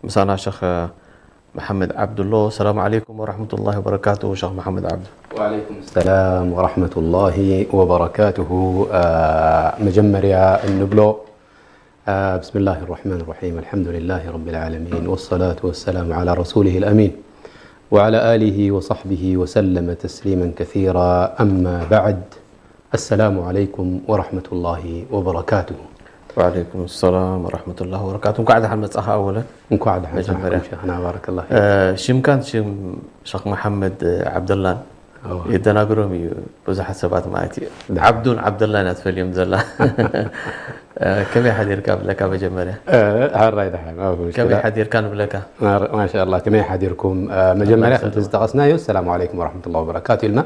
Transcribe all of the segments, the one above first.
ምሳና ሸኽ መሓመድ ዓብዱ ኣሎ። ሰላም ዓለይኩም ወራሕመቱላሂ ወበረካቱ ሸኽ መሓመድ ዓብዱ። ወዓለይኩም ሰላም ወራሕመቱላሂ ወበረካቱሁ። መጀመርያ እንብሎ ብስምላህ ራሕማን ራሒም፣ ኣልሓምዱሊላሂ ረቢል ዓለሚን፣ ወሰላቱ ወሰላሙ ዓላ ረሱሊሂል ኣሚን፣ ወዓላ ኣሊሂ ወሰሕቢሂ ወሰለመ ተስሊመን ከሲራ። ኣማ ባዕድ፣ ኣሰላሙ ዓለይኩም ወራሕመቱላሂ ወበረካቱሁ። ወዓለይኩም ሰላም ወራሕመቱላሂ ወበረካቱ። እንኳዕ ደሓን መጻኻ ኣወለን። እንኳዕ ደሓን መጀመርያ። ሸኽና ባረከላ። ሽምካን ሽም ሸኽ መሓመድ ዓብደላን የደናግሮም እዩ ብዙሓት ሰባት ማለት እዩ። ዓብዱን ዓብደላን እያ ትፈልዮም ዘላ። ከመይ ሓዲርካ ብለካ መጀመርያ። ሕራይ ደሓን። ከመይ ሓዲርካ ንብለካ። ማሻላ፣ ከመይ ሓዲርኩም? መጀመርያ ከምቲ ዝጠቐስናዮ፣ ሰላም ዓለይኩም ወራሕመቱላ ወበረካቱ ኢልና።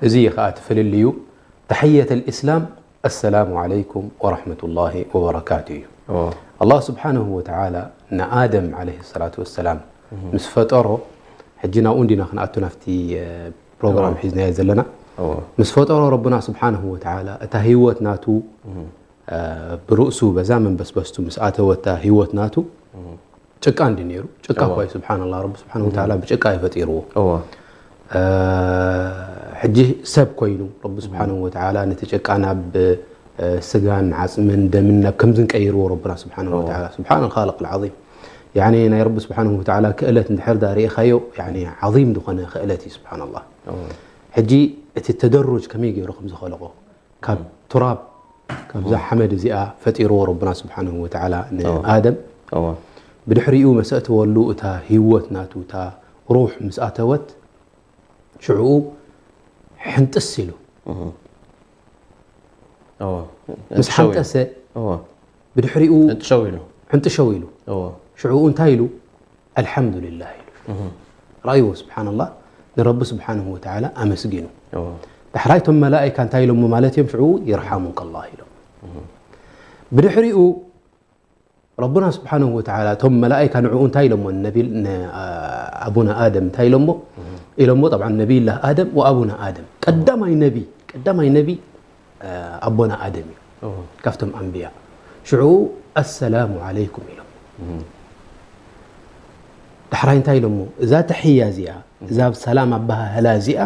እዚ ከዓ ትፍልልዩ ተሕየት ልእስላም ኣሰላሙ ዓለይኩም ወራሕመቱላሂ ወበረካቱ እዩ። ኣላህ ስብሓንሁ ወተዓላ ንኣደም ዓለይሂ ሰላቱ ወሰላም ምስ ፈጠሮ፣ ሕጂ ናብኡ እንዲና ክንኣቱ ናብቲ ፕሮግራም ሒዝናዮ ዘለና። ምስ ፈጠሮ ረብና ስብሓንሁ ወተዓላ እታ ህይወት ናቱ ብርእሱ በዛ መንበስበስቱ ምስ ኣተወታ ህይወት ናቱ ጭቃ እንዲ ነይሩ። ጭቃ እኳ እዩ ስብሓንላ፣ ረቢ ስብሓንሁ ወተዓላ ብጭቃ እዩ ፈጢርዎ። ሕጂ ሰብ ኮይኑ ረቢ ስብሓንሁ ወተዓላ ነቲ ጭቃ ናብ ስጋን ዓፅምን ደምን ናብ ከምዝን ቀይርዎ ረብና ስብሓንሁ ወተዓላ። ስብሓን ልኻልቅ ልዓዚም። ያኒ ናይ ረቢ ስብሓንሁ ወተዓላ ክእለት እንድሕር ዳ ርኢኻዮ፣ ያኒ ዓዚም ዝኾነ ክእለት እዩ ስብሓንላ። ሕጂ እቲ ተደሩጅ ከመይ ገይሩ ከም ዝኸለቆ፣ ካብ ቱራብ፣ ካብዛ ሓመድ እዚኣ ፈጢርዎ ረብና ስብሓንሁ ወተዓላ ንኣደም። ብድሕሪኡ መሰእተወሉ እታ ህይወት ናቱ እታ ሩሕ ምስ ኣተወት፣ ሽዕኡ ሕንጥስ ኢሉ። ምስ ሓንጠሰ፣ ብድሕሪኡ ሕንጥሸው ኢሉ። ሽዕኡ እንታይ ኢሉ? ኣልሓምዱሊላህ ኢሉ። ረኣይዎ ስብሓንላህ፣ ንረቢ ስብሓንሁ ወተዓላ ኣመስጊኑ። ዳሕራይ እቶም መላእካ እንታይ ኢሎሞ ማለት እዮም? ሽዕኡ ይርሓሙከላህ ኢሎም። ብድሕሪኡ ረብና ስብሓንሁ ወተዓላ እቶም መላእካ ንዕኡ እንታይ ኢሎሞ? ነቢል-፣ ን-፣ ኣቡና ኣደም እንታይ ኢሎሞ? ኢሎሞ፣ ጠብዓን ነቢይላህ ኣደም ወኣቡና ኣደም፣ ቀዳማይ ነቢ፣ ቀዳማይ ነቢ ኣቦና ኣደም እዩ። ካብቶም ኣንብያ። ሽዑ ኣሰላሙ ዓለይኩም ኢሎም። ዳሕራይ እንታይ ኢሎሞ? እዛ ተሕያ እዚኣ፣ እዛ ሰላም ኣበሃህላ እዚኣ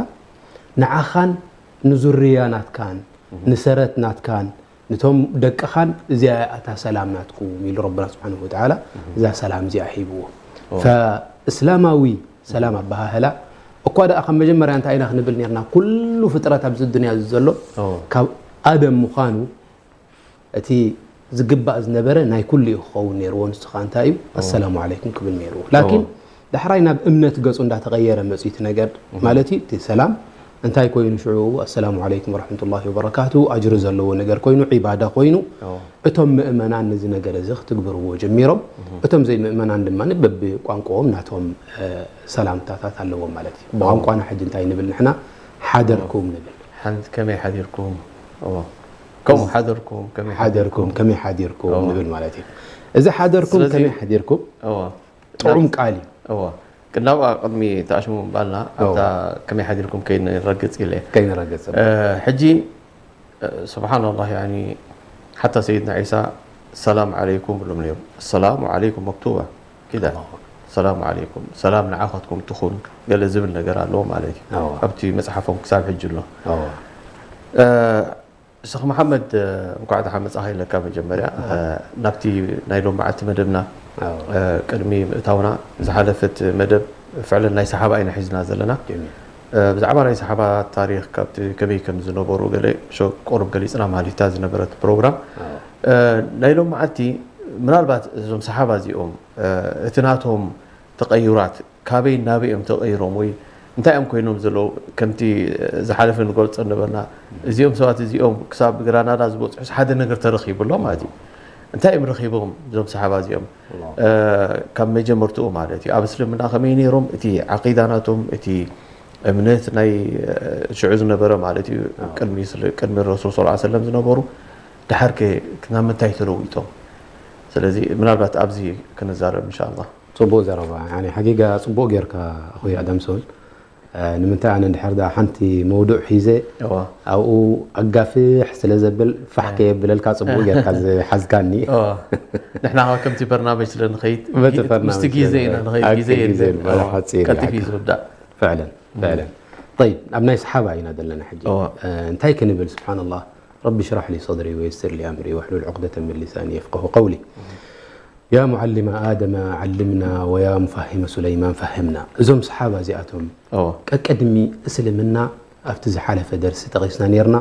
ንዓኻን ንዙርያ ናትካን ንሰረት ናትካን ንቶም ደቅኻን እዚኣ እያ እታ ሰላም ናትኩም ኢሉ ረብና ስብሓንሁ ወተዓላ እዛ ሰላም እዚኣ ሂብዎ። ፈእስላማዊ ሰላም ኣበሃህላ እኳ ደኣ ካብ መጀመርያ እንታይ ኢና ክንብል ነርና? ኩሉ ፍጥረት ኣብዚ ዱንያ እዚ ዘሎ ካብ ኣደም ምዃኑ እቲ ዝግባእ ዝነበረ ናይ ኩሉ እዩ ክኸውን ነይርዎ። ንሱ ከዓ እንታይ እዩ? ኣሰላሙ ዓለይኩም ክብል ነይርዎ። ላኪን ዳሕራይ ናብ እምነት ገጹ እንዳተቐየረ መፅዩ እቲ ነገር ማለት እዩ። እቲ ሰላም እንታይ ኮይኑ ሽዑ? ኣሰላሙ ዓለይኩም ወረሕመቱላሂ ወበረካቱ፣ ኣጅሪ ዘለዎ ነገር ኮይኑ፣ ዒባዳ ኮይኑ፣ እቶም ምእመናን ነዚ ነገር እዚ ክትግብርዎ ጀሚሮም። እቶም ዘይምእመናን ድማ በብቋንቋኦም ናቶም ሰላምታታት ኣለዎም ማለት እዩ። ብቋንቋና ሕጂ እንታይ ንብል ንሕና? ሓደርኩም ንብል። ሓንቲ ከመይ ሓዲርኩም? ከምኡ ሓደርኩም፣ ከመይ ሓደርኩም፣ ከመይ ሓዲርኩም ንብል ማለት እዩ። እዚ ሓደርኩም፣ ከመይ ሓዲርኩም ጥዑም ቃል እዩ። እወ። ቅድናብኣ ቅድሚ ተኣሽሙ ምባልና ኣብታ ከመይ ሓዲርኩም ከይንረግጽ ኢለ። ከይንረግጽ። ሕጂ ስብሓንላህ፣ ያኒ ሓታ ሰይድና ዒሳ ሰላም ዓለይኩም ብሎም ነይሩ። ሰላሙ ዓለይኩም መክቱባ ኪዳ። ሰላም ዓለይኩም፣ ሰላም ንዓኻትኩም ትኹን ገለ ዝብል ነገር ኣለዎ ማለት እዩ። ኣብቲ መጽሓፎም ክሳብ ሕጂ ኣሎ። ሸኽ መሓመድ፣ እንኳዕ ደሓን መጻኻ ኢለካ። መጀመርያ ናብቲ ናይ ሎም መዓልቲ መደብና ቅድሚ ምእታውና፣ ዝሓለፈት መደብ ፍዕለን ናይ ሰሓባ ኢና ሒዝና ዘለና። ብዛዕባ ናይ ሰሓባ ታሪኽ፣ ካብቲ ከመይ ከም ዝነበሩ ገለ ሸ-፣ ቁሩብ ገሊጽና ማለት እታ ዝነበረት ፕሮግራም። ናይ ሎም መዓልቲ ምናልባት እዞም ሰሓባ እዚኦም እቲ ናቶም ተቐይራት ካበይ ናበይ እዮም ተቐይሮም ወይ እንታይ እዮም ኮይኖም ዘለዉ? ከምቲ ዝሓለፈ ንገልጾ ነበርና፣ እዚኦም ሰባት እዚኦም ክሳብ ግራናዳ ዝበጽሑስ ሓደ ነገር ተረኺቡ ኣሎ ማለት እዩ። እንታይ እዮም ረኺቦም እዞም ሰሓባ እዚኦም? ካብ መጀመርትኡ ማለት እዩ፣ ኣብ እስልምና ከመይ ነይሮም፣ እቲ ዓቂዳ ናቶም፣ እቲ እምነት ናይ ሽዑ ዝነበረ ማለት እዩ፣ ቅድሚ ስለ-፣ ቅድሚ ረሱል ሰለላሁ ዐለይሂ ወሰለም ዝነበሩ፣ ድሓር ከ ናብ ምንታይ ተለዊጦም? ስለዚ ምናልባት ኣብዚ ክንዛረብ እንሻላ። ጽቡቕ ዘረባ፣ ያኒ ሓቂቃ ጽቡቕ ጌርካ ኣኹይ ኣዳምሶን። ንምንታይ ኣነ እንድሕር ዳ ሓንቲ መውዱዕ ሒዘ ኣብኡ ኣጋፍሕ ስለ ዘብል ፋሕ ከየብለልካ ጽቡቕ ጌርካ ዝሓዝካኒ። ንሕና ኸ ከምቲ በርናመጅ ስለ ንኸይድ ምስቲ ግዜ ኢና ንኸይድ፣ ግዜ የለን፣ ቀልጢፉ እዩ ዝውዳእ። ፍዕለን ፍዕለን። ጠይብ፣ ኣብ ናይ ሰሓባ ኢና ዘለና ሕጂ። እንታይ ክንብል? ስብሓንላህ፣ ረቢ ሽራሕ ሊ ሰድሪ ወየስር ሊ ኣምሪ ወሕሉል ዑቅደተ ምን ሊሳኒ የፍቀሁ ቀውሊ። ያ ሙዓሊመ ኣደመ ዓልምና ወያ ሙፋሂመ ሱለይማን ፈህምና። እዞም ሰሓባ እዚኣቶም ቀቅድሚ እስልምና ኣብቲ ዝሓለፈ ደርሲ ጠቒስና ነርና።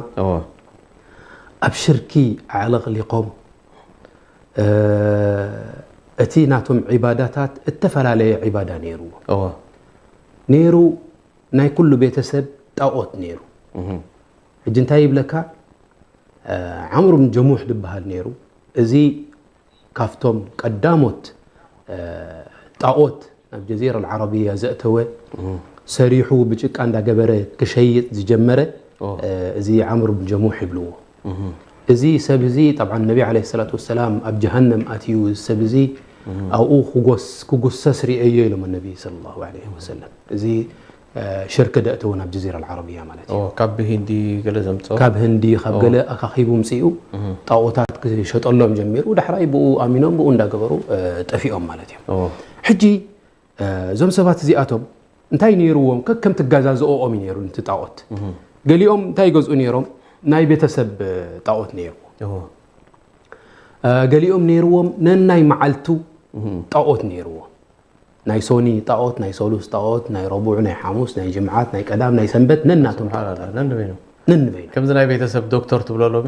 ኣብ ሽርኪ ኣዕለቕሊቖም እቲ ናቶም ዒባዳታት እተፈላለየ ዒባዳ ነይርዎ። ነይሩ ናይ ኩሉ ቤተሰብ ጣዖት ነይሩ። ሕጂ እንታይ ይብለካ? ዓምር ብን ጀሙሕ ዝበሃል ነይሩ። እዚ ካብቶም ቀዳሞት ጣዖት ናብ ጀዚራ ዓረብያ ዘእተወ፣ ሰሪሑ ብጭቃ እንዳገበረ ክሸይጥ ዝጀመረ እዚ ዓምር ብን ጀሙሕ ይብልዎ። እዚ ሰብ እዚ ጠብዓ ነቢ ዓለይሂ ሰላቱ ወሰላም ኣብ ጀሃነም ኣትዩ። እዚ ሰብ እዚ ኣብኡ ክጎስ- ክጉሰስ ርእየዮ ኢሎም ነቢ ሰለላሁ ዓለይሂ ወሰለም። እዚ ሽርክ ደእተዎ ናብ ጀዚራ ዓረብያ ማለት እዩ። ካብ ህንዲ ገለ ዘምፅኦ ካብ ህንዲ ካብ ገለ ኣኻኺቡ ምፅኡ ጣዖታት ክሸጠሎም ጀሚሩ። ዳሕራይ ብኡ ኣሚኖም ብኡ እንዳገበሩ ጠፊኦም ማለት እዮም። ሕጂ እዞም ሰባት እዚኣቶም እንታይ ነይርዎም? ከከም ትጋዛዝኦኦም እዩ ነይሩ ነቲ ጣዖት። ገሊኦም እንታይ ይገዝኡ ነይሮም? ናይ ቤተሰብ ጣዖት ነይርዎም። ገሊኦም ነይርዎም ነናይ መዓልቱ ጣዖት ነይርዎም። ናይ ሶኒ ጣዖት፣ ናይ ሰሉስ ጣዖት፣ ናይ ረቡዕ፣ ናይ ሓሙስ፣ ናይ ጅምዓት፣ ናይ ቀዳም፣ ናይ ሰንበት ነናቶም ጣዖት። ነንበይኖም። ነንበይኖም። ከምዚ ናይ ቤተሰብ ዶክተር ትብሎ ሎሚ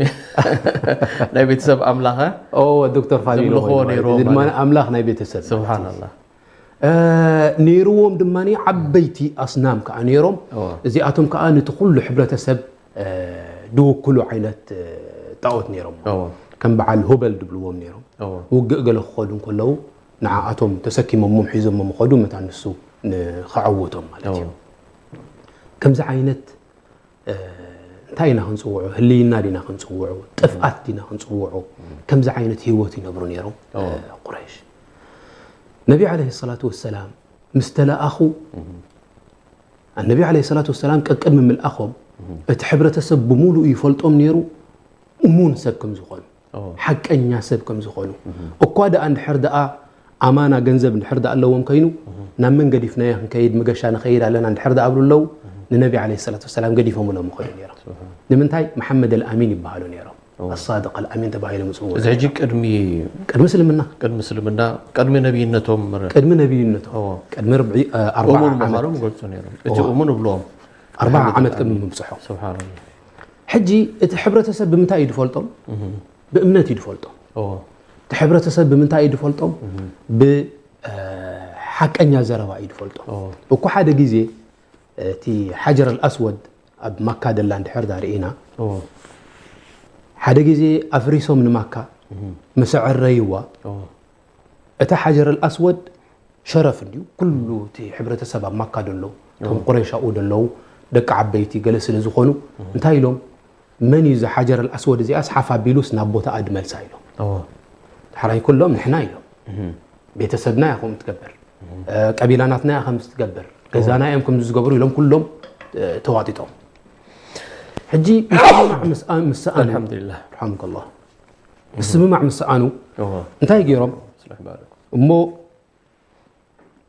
ናይ ቤተሰብ ኣምላኸ ኦ ዶክተር ፋሊሎ ዝምልኽዎ ኮይኑ ማለት ነይርዎም እዩ። እዚ ድማ ማለት እዩ። ኣምላኽ ናይ ቤተሰብ ማለት እዩ። ስብሓንላህ። ነይርዎም ድማ ዓበይቲ ኣስናም ከዓ ነይሮም። እዚኣቶም ከዓ ነቲ ኩሉ ሕብረተሰብ ዝውክሉ ዓይነት ጣዖት ነይሮም። ከም በዓል ሁበል ድብልዎም ነይሮም። ውግእ ገለ ክኸዱ እንከለዉ ንዓኣቶም ተሰኪሞሞም ሒዞሞም ኸዱ፣ መታን ንሱ ንኸዐውቶም ማለት እዩ። ከምዚ ዓይነት እንታይ ኢና ክንፅውዖ? ህልይና ዲና ክንፅውዖ? ጥፍኣት ዲና ክንፅውዖ? ከምዚ ዓይነት ህይወት ይነብሩ ነይሮም ቁረይሽ። ነቢ ዓለይሂ ሰላቱ ወሰላም ምስ ተለኣኹ ኣነቢ ዓለይሂ ሰላቱ ወሰላም ቀቅድሚ ምልኣኾም እቲ ሕብረተሰብ ብምሉኡ ይፈልጦም ነይሩ እሙን ሰብ ከም ዝኾኑ፣ ሓቀኛ ሰብ ከም ዝኾኑ። እኳ ደኣ እንድሕር ደኣ ኣማና ገንዘብ እንድሕር ደኣ ኣለዎም ከይኑ ናብ መን ገዲፍናዮ ክንከይድ፣ መገሻ ንኸይድ ኣለና እንድሕር ደኣ ኣብሉ ኣለዉ ንነቢ ዓለይሂ ሰላቱ ወሰላም ገዲፎምሎም ይኸዱ ነይሮም። ንምንታይ? መሓመድ ኣልኣሚን ይበሃሉ ነይሮም። ኣሳድቅ ኣልኣሚን ተባሂሎም ይፅውዑ። እዚ ሕጂ ቅድሚ ቅድሚ እስልምና ቅድሚ እስልምና ቅድሚ ነብይነቶም ቅድሚ ነብይነቶም እዎ። ቅድሚ ርብዒ ኣርባዓ እሙን ዓመት ምዃኖም ገልፁ ነይሮም። እቲ እዎ። እሙን እብልዎም ኣርባዓ ዓመት ቅድሚ ምብፅሖም። ስብሓንላ። ሕጂ እቲ ሕብረተሰብ ብምንታይ እዩ ዝፈልጦም? ብእምነት እዩ ዝፈልጦም። እዎ። እቲ ሕብረተሰብ ብምንታይ እዩ ዝፈልጦም? ብሓቀኛ ዘረባ እዩ ዝፈልጦም። እዎ። እኮ ሓደ ግዜ እቲ ሓጀር ኣልኣስወድ ኣብ ማካ ደላ እንድሕር ዳ ርኢና እዎ። ሓደ ግዜ ኣፍሪሶም ንማካ ምስ ኣዐረይዋ እዎ። እቲ ሓጀር ኣልኣስወድ ሸረፍ እንድዩ ኩሉ እቲ ሕብረተሰብ ኣብ ማካ ደሎ እቶም ቁረይሽ ኣብኡ ደለዉ ደቂ ዓበይቲ ገለ ስለ ዝኾኑ እንታይ ኢሎም መን እዩ እዚ ሓጀር ኣልኣስወድ እዚኣስ ሓፍ ኣቢሉስ ናብ ቦታኣ ድመልሳ ኢሎም እዎ። ሓራይ ኩሎም ንሕና ኢሎም ቤተሰብና እያ ከምኡ ትገብር ቀቢላናትና እያ ከምዚ ትገብር ገዛና እዮም ከምዚ ዝገብሩ ኢሎም ኩሎም ተዋጢጦም ሕጂ ምስምማዕ ምስኣኑ ኣልሓምዱሊላህ ርሓምከላህ ምስምማዕ ምስኣኑ እንታይ ገይሮም እሞ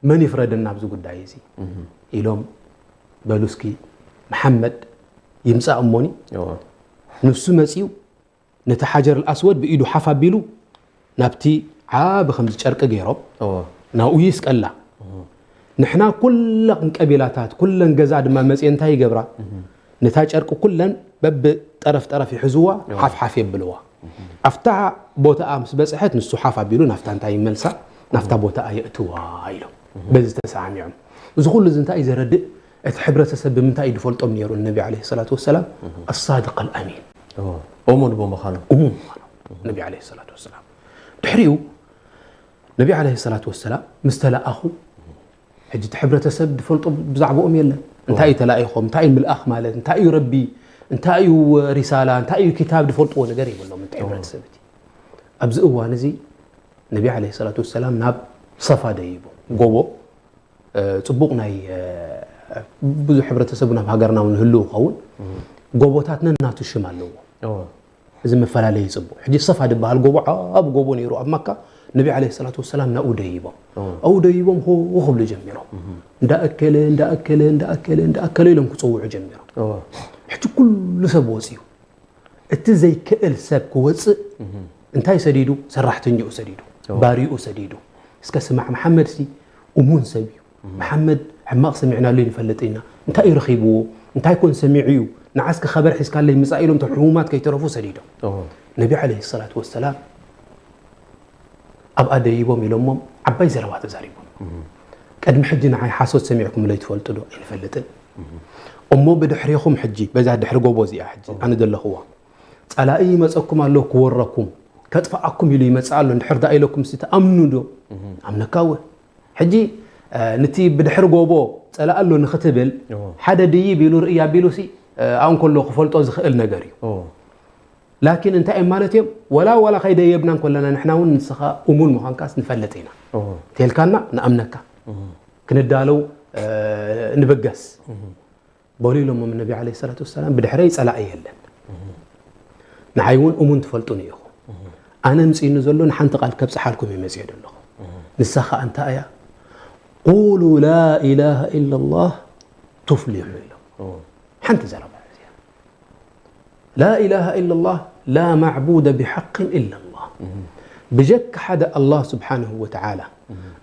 መን ይፍረደና ኣብዚ ጉዳይ እዚ ኢሎም በሉ እስኪ መሓመድ ይምፃእ እሞኒ ንሱ መፂኡ ነቲ ሓጀር ኣልኣስወድ ብኢዱ ሓፍ ኣቢሉ ናብቲ ዓቢ ከምዚ ጨርቂ ገይሮም ናብኡ ይስቀላ ንሕና ኩለን ቀቢላታት ኩለን ገዛ ድማ መፅየ እንታይ ይገብራ ነታ ጨርቂ ኩለን በብጠረፍ ጠረፍ ይሕዝዋ ሓፍሓፍ የብልዋ ኣብታ ቦታኣ ምስ በፅሐት ንሱ ሓፍ ኣቢሉ ናብታ እንታይ ይመልሳ ናብታ ቦታኣ የእትዋ ኢሎም በዚ ተሰዓሚዖም እዚ ኩሉ እዚ እንታይ እዩ ዘረድእ እቲ ሕብረተሰብ ብምንታይ እዩ ዝፈልጦም ነይሩ ነቢ ለ ሰላት ወሰላም ኣሳድቅ ኣልኣሚን እሙን ብምዃኑ እሙን ምዃኑ ነቢ ለ ሰላት ወሰላም ድሕሪኡ ነቢ ለ ሰላት ወሰላም ምስ ተለኣኹ ሕጂ እቲ ሕብረተሰብ ዝፈልጦ ብዛዕባኦም የለን እንታይ እዩ ተላኢኾም እንታይ እዩ ምልኣኽ ማለት እንታይ እዩ ረቢ እንታይ እዩ ሪሳላ እንታይ እዩ ኪታብ ዝፈልጥዎ ነገር የብሎም እቲ ሕብረተሰብ እቲ ኣብዚ እዋን እዚ ነቢ ለ ሰላት ወሰላም ናብ ሰፋ ደይቡ ጎቦ ፅቡቕ ናይ ብዙሕ ሕብረተሰብ ናብ ሃገርና እውን ህልው ይኸውን። ጎቦታት ነናቱ ሽም ኣለዎ። እዚ መፈላለይ ይጽቡቕ። ሕጂ ሰፋ ዝበሃል ጎቦ ዓብ ጎቦ ነይሩ ኣብ መካ። ነቢ ዓለይሂ ሰላቱ ወሰላም ናብኡ ደይቦም ኣብኡ ደይቦም ሆ ክብሉ ጀሚሮም። እንዳኣከለ እንዳኣከለ እንዳኣከለ እንዳኣከለ ኢሎም ክጽውዑ ጀሚሮም። ሕጂ ኩሉ ሰብ ወፅዩ። እቲ ዘይክእል ሰብ ክወፅእ እንታይ ሰዲዱ? ሰራሕተኛኡ ሰዲዱ፣ ባሪኡ ሰዲዱ። እስከ ስማዕ፣ መሓመድ ሲ እሙን ሰብ እዩ። መሓመድ ሕማቕ ሰሚዕናሉ ይንፈልጥ ኢና። እንታይ እዩ ረኺብዎ? እንታይ ኮን ሰሚዑ እዩ? ንዓስከ ኸበር ሒዝካለይ ምጻእ ኢሎም፣ እቶም ሕሙማት ከይተረፉ ሰዲዶም። ነቢ ዓለይሂ ሰላቱ ወሰላም ኣብኣ ደይቦም ኢሎሞም ዓባይ ዘረባ ተዛሪቦም። ቅድሚ ሕጂ ንዓይ ሓሶት ሰሚዕኩምለይ ትፈልጡ ዶ? ኣይንፈልጥን። እሞ ብድሕሬኹም ሕጂ፣ በዛ ድሕሪ ጎቦ እዚኣ ሕጂ ኣነ ዘለኹዋ፣ ጸላኢ ይመጸኩም ኣሎ ክወረኩም፣ ከጥፍኣኩም ኢሉ ይመጽእ ኣሎ እንድሕር ደኣ ኢለኩም ሲ ትኣምኑ ዶ? ኣምነካ እወ። ሕጂ ንቲ ብድሕሪ ጎቦ ጸላእ ኣሎ ንኽትብል፣ ሓደ ድይብ ኢሉ ርእይ ኣቢሉ ሲ ኣብኡ እንከሎ ክፈልጦ ዝኽእል ነገር እዩ። ላኪን እንታይ እዮም ማለት እዮም? ወላ ዋላ ከይደየብና እንከለና ንሕና እውን ንስኻ እሙን ምዃንካስ ንፈልጥ ኢና። እንተልካና ንኣምነካ። ክንዳለው ንብገስ። በሉ ኢሎሞም ነቢ ዓለይሂ ሰላቱ ወሰላም፣ ብድሕረይ ጸላኢ የለን። ንዓይ እውን እሙን ትፈልጡኒ ኢኹም። ኣነ ምጽእኒ ዘሎ ንሓንቲ ቃል ከብጽሓልኩም እየ መጽኤ ዘለኹ። ንሳ ኸኣ እንታይ እያ? ቁሉ ላ ኢላሃ ኢለላህ ቱፍሊሑ ኢሎም። ሓንቲ ዘረባ እያ። ላ ኢላሃ ኢለላህ ላ ማዕቡደ ብሓቅን ኢለላህ። ብጀካ ሓደ ኣላህ ስብሓንሁ ወተዓላ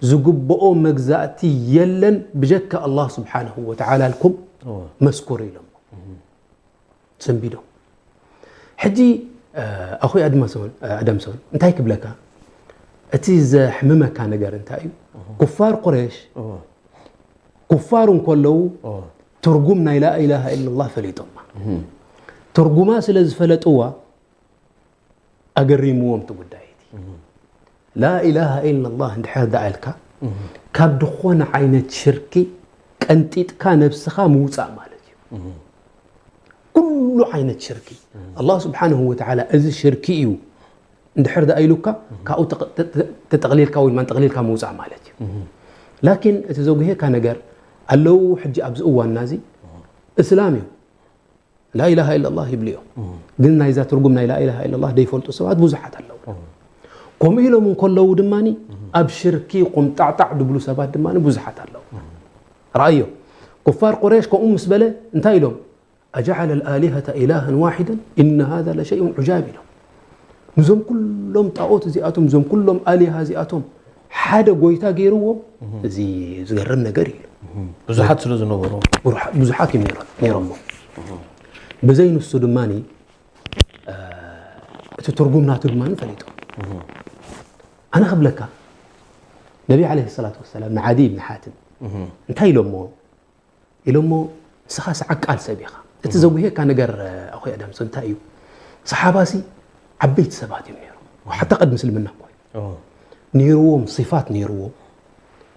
ዝግብኦ መግዛእቲ የለን ብጀካ ኣላህ ስብሓንሁ ወተዓላ ኢልኩም መስክሩ ኢሎም። ሰንቢዶም። ሕጂ ኣኹይ ኣድማሶን ኣደምሶን እንታይ ክብለካ፣ እቲ ዘሕምመካ ነገር እንታይ እዩ? ኩፋር ቁሬሽ ኩፋር እንከለዉ ትርጉም ናይ ላኢላሃ ኢለላህ ፈሊጦማ። ትርጉማ ስለ ዝፈለጥዋ ኣገሪምዎም እቲ ጉዳይ እቲ። ላኢላሃ ኢለላህ እንድሕር ደኣ ኢልካ ካብ ዝኾነ ዓይነት ሽርኪ ቀንጢጥካ ነብስኻ ምውፃእ ማለት እዩ። ኩሉ ዓይነት ሽርኪ ኣላህ ስብሓንሁ ወተዓላ እዚ ሽርኪ እዩ እንድሕር ደኣ ኢሉካ ካብኡ ተጠቕሊልካ ወይ ድማ ጠቕሊልካ ምውፃእ ማለት እዩ። ላኪን እቲ ዘጉሄካ ነገር ኣለዉ ሕጂ ኣብዚ እዋንና እዚ እስላም እዮም ላኢላሃ ኢለላህ ይብሉ እዮም። ግን ናይዛ ትርጉም ናይ ላኢላሃ ኢለላህ ዘይፈልጡ ሰባት ብዙሓት ኣለዉ። ከምኡ ኢሎም እንከለዉ ድማ ኣብ ሽርኪ ቁምጣዕጣዕ ድብሉ ሰባት ድማ ብዙሓት ኣለዉ። ረኣዮ፣ ኩፋር ቁሬሽ ከምኡ ምስ በለ እንታይ ኢሎም? ኣጀዓለ ልኣሊሀተ ኢላሃን ዋሒደን ኢነ ሃዛ ለሸይኡን ዑጃብ ኢሎም። ንዞም ኩሎም ጣኦት እዚኣቶም፣ እዞም ኩሎም ኣሊሃ እዚኣቶም ሓደ ጎይታ ገይርዎም፣ እዚ ዝገርም ነገር እዩ። ብዙሓት ስለ ዝነበሩ። ብዙሓት እዮም ነይሮሞ። ብዘይ ንሱ ድማ እቲ ትርጉም ናቱ ድማ ፈሊጦም። ኣነ ክብለካ፣ ነቢ ዓለይሂ ሰላቱ ወሰላም ንዓዲ ብን ሓትም እንታይ ኢሎሞ? ኢሎሞ፣ ንስኻ ሰዓቃል ሰብ ኢኻ። እቲ ዘጉሄካ ነገር ኣኹይ ኣዳምሶ እንታይ እዩ? ሰሓባሲ ዓበይቲ ሰባት እዮም ነይሮም። ሓታ ቅድሚ እስልምና እኮ እዩ። ነይርዎም፣ ሲፋት ነይርዎም፣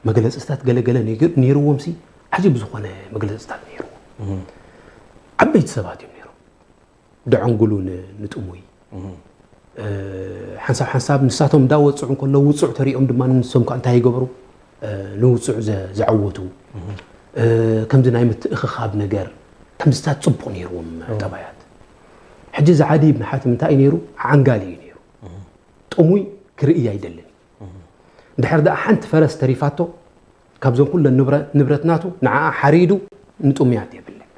መግለፅታት ገለገለ ነይርዎም ሲ ዓጂብ ዝኾነ መግለፅታት ነይርዎም። ዓበይቲ ሰባት እዮም ነይሮም። ደዐንጉሉ ንጥሙይ ሓንሳብ ሓንሳብ ንሳቶም እንዳወፅዑ እንከለዉ ውፁዕ ተሪኦም ድማ ንሶም ከዓ እንታይ ይገብሩ? ንውፁዕ ዘዕውቱ ከምዚ ናይ ምትእኽኻብ ነገር ከምዚታት ፅቡቕ ነይርዎም ጠባያት። ሕጂ እዚ ዓዲ ብን ሓትም እንታይ እዩ ነይሩ? ዓንጋሊ እዩ ነይሩ። ጥሙይ ክርእይ ኣይደልን። እንድሕር ደኣ ሓንቲ ፈረስ ተሪፋቶ ካብዞም ኩለን ንብረት ናቱ ንዓኣ ሓሪዱ ንጥሙያት የብልን።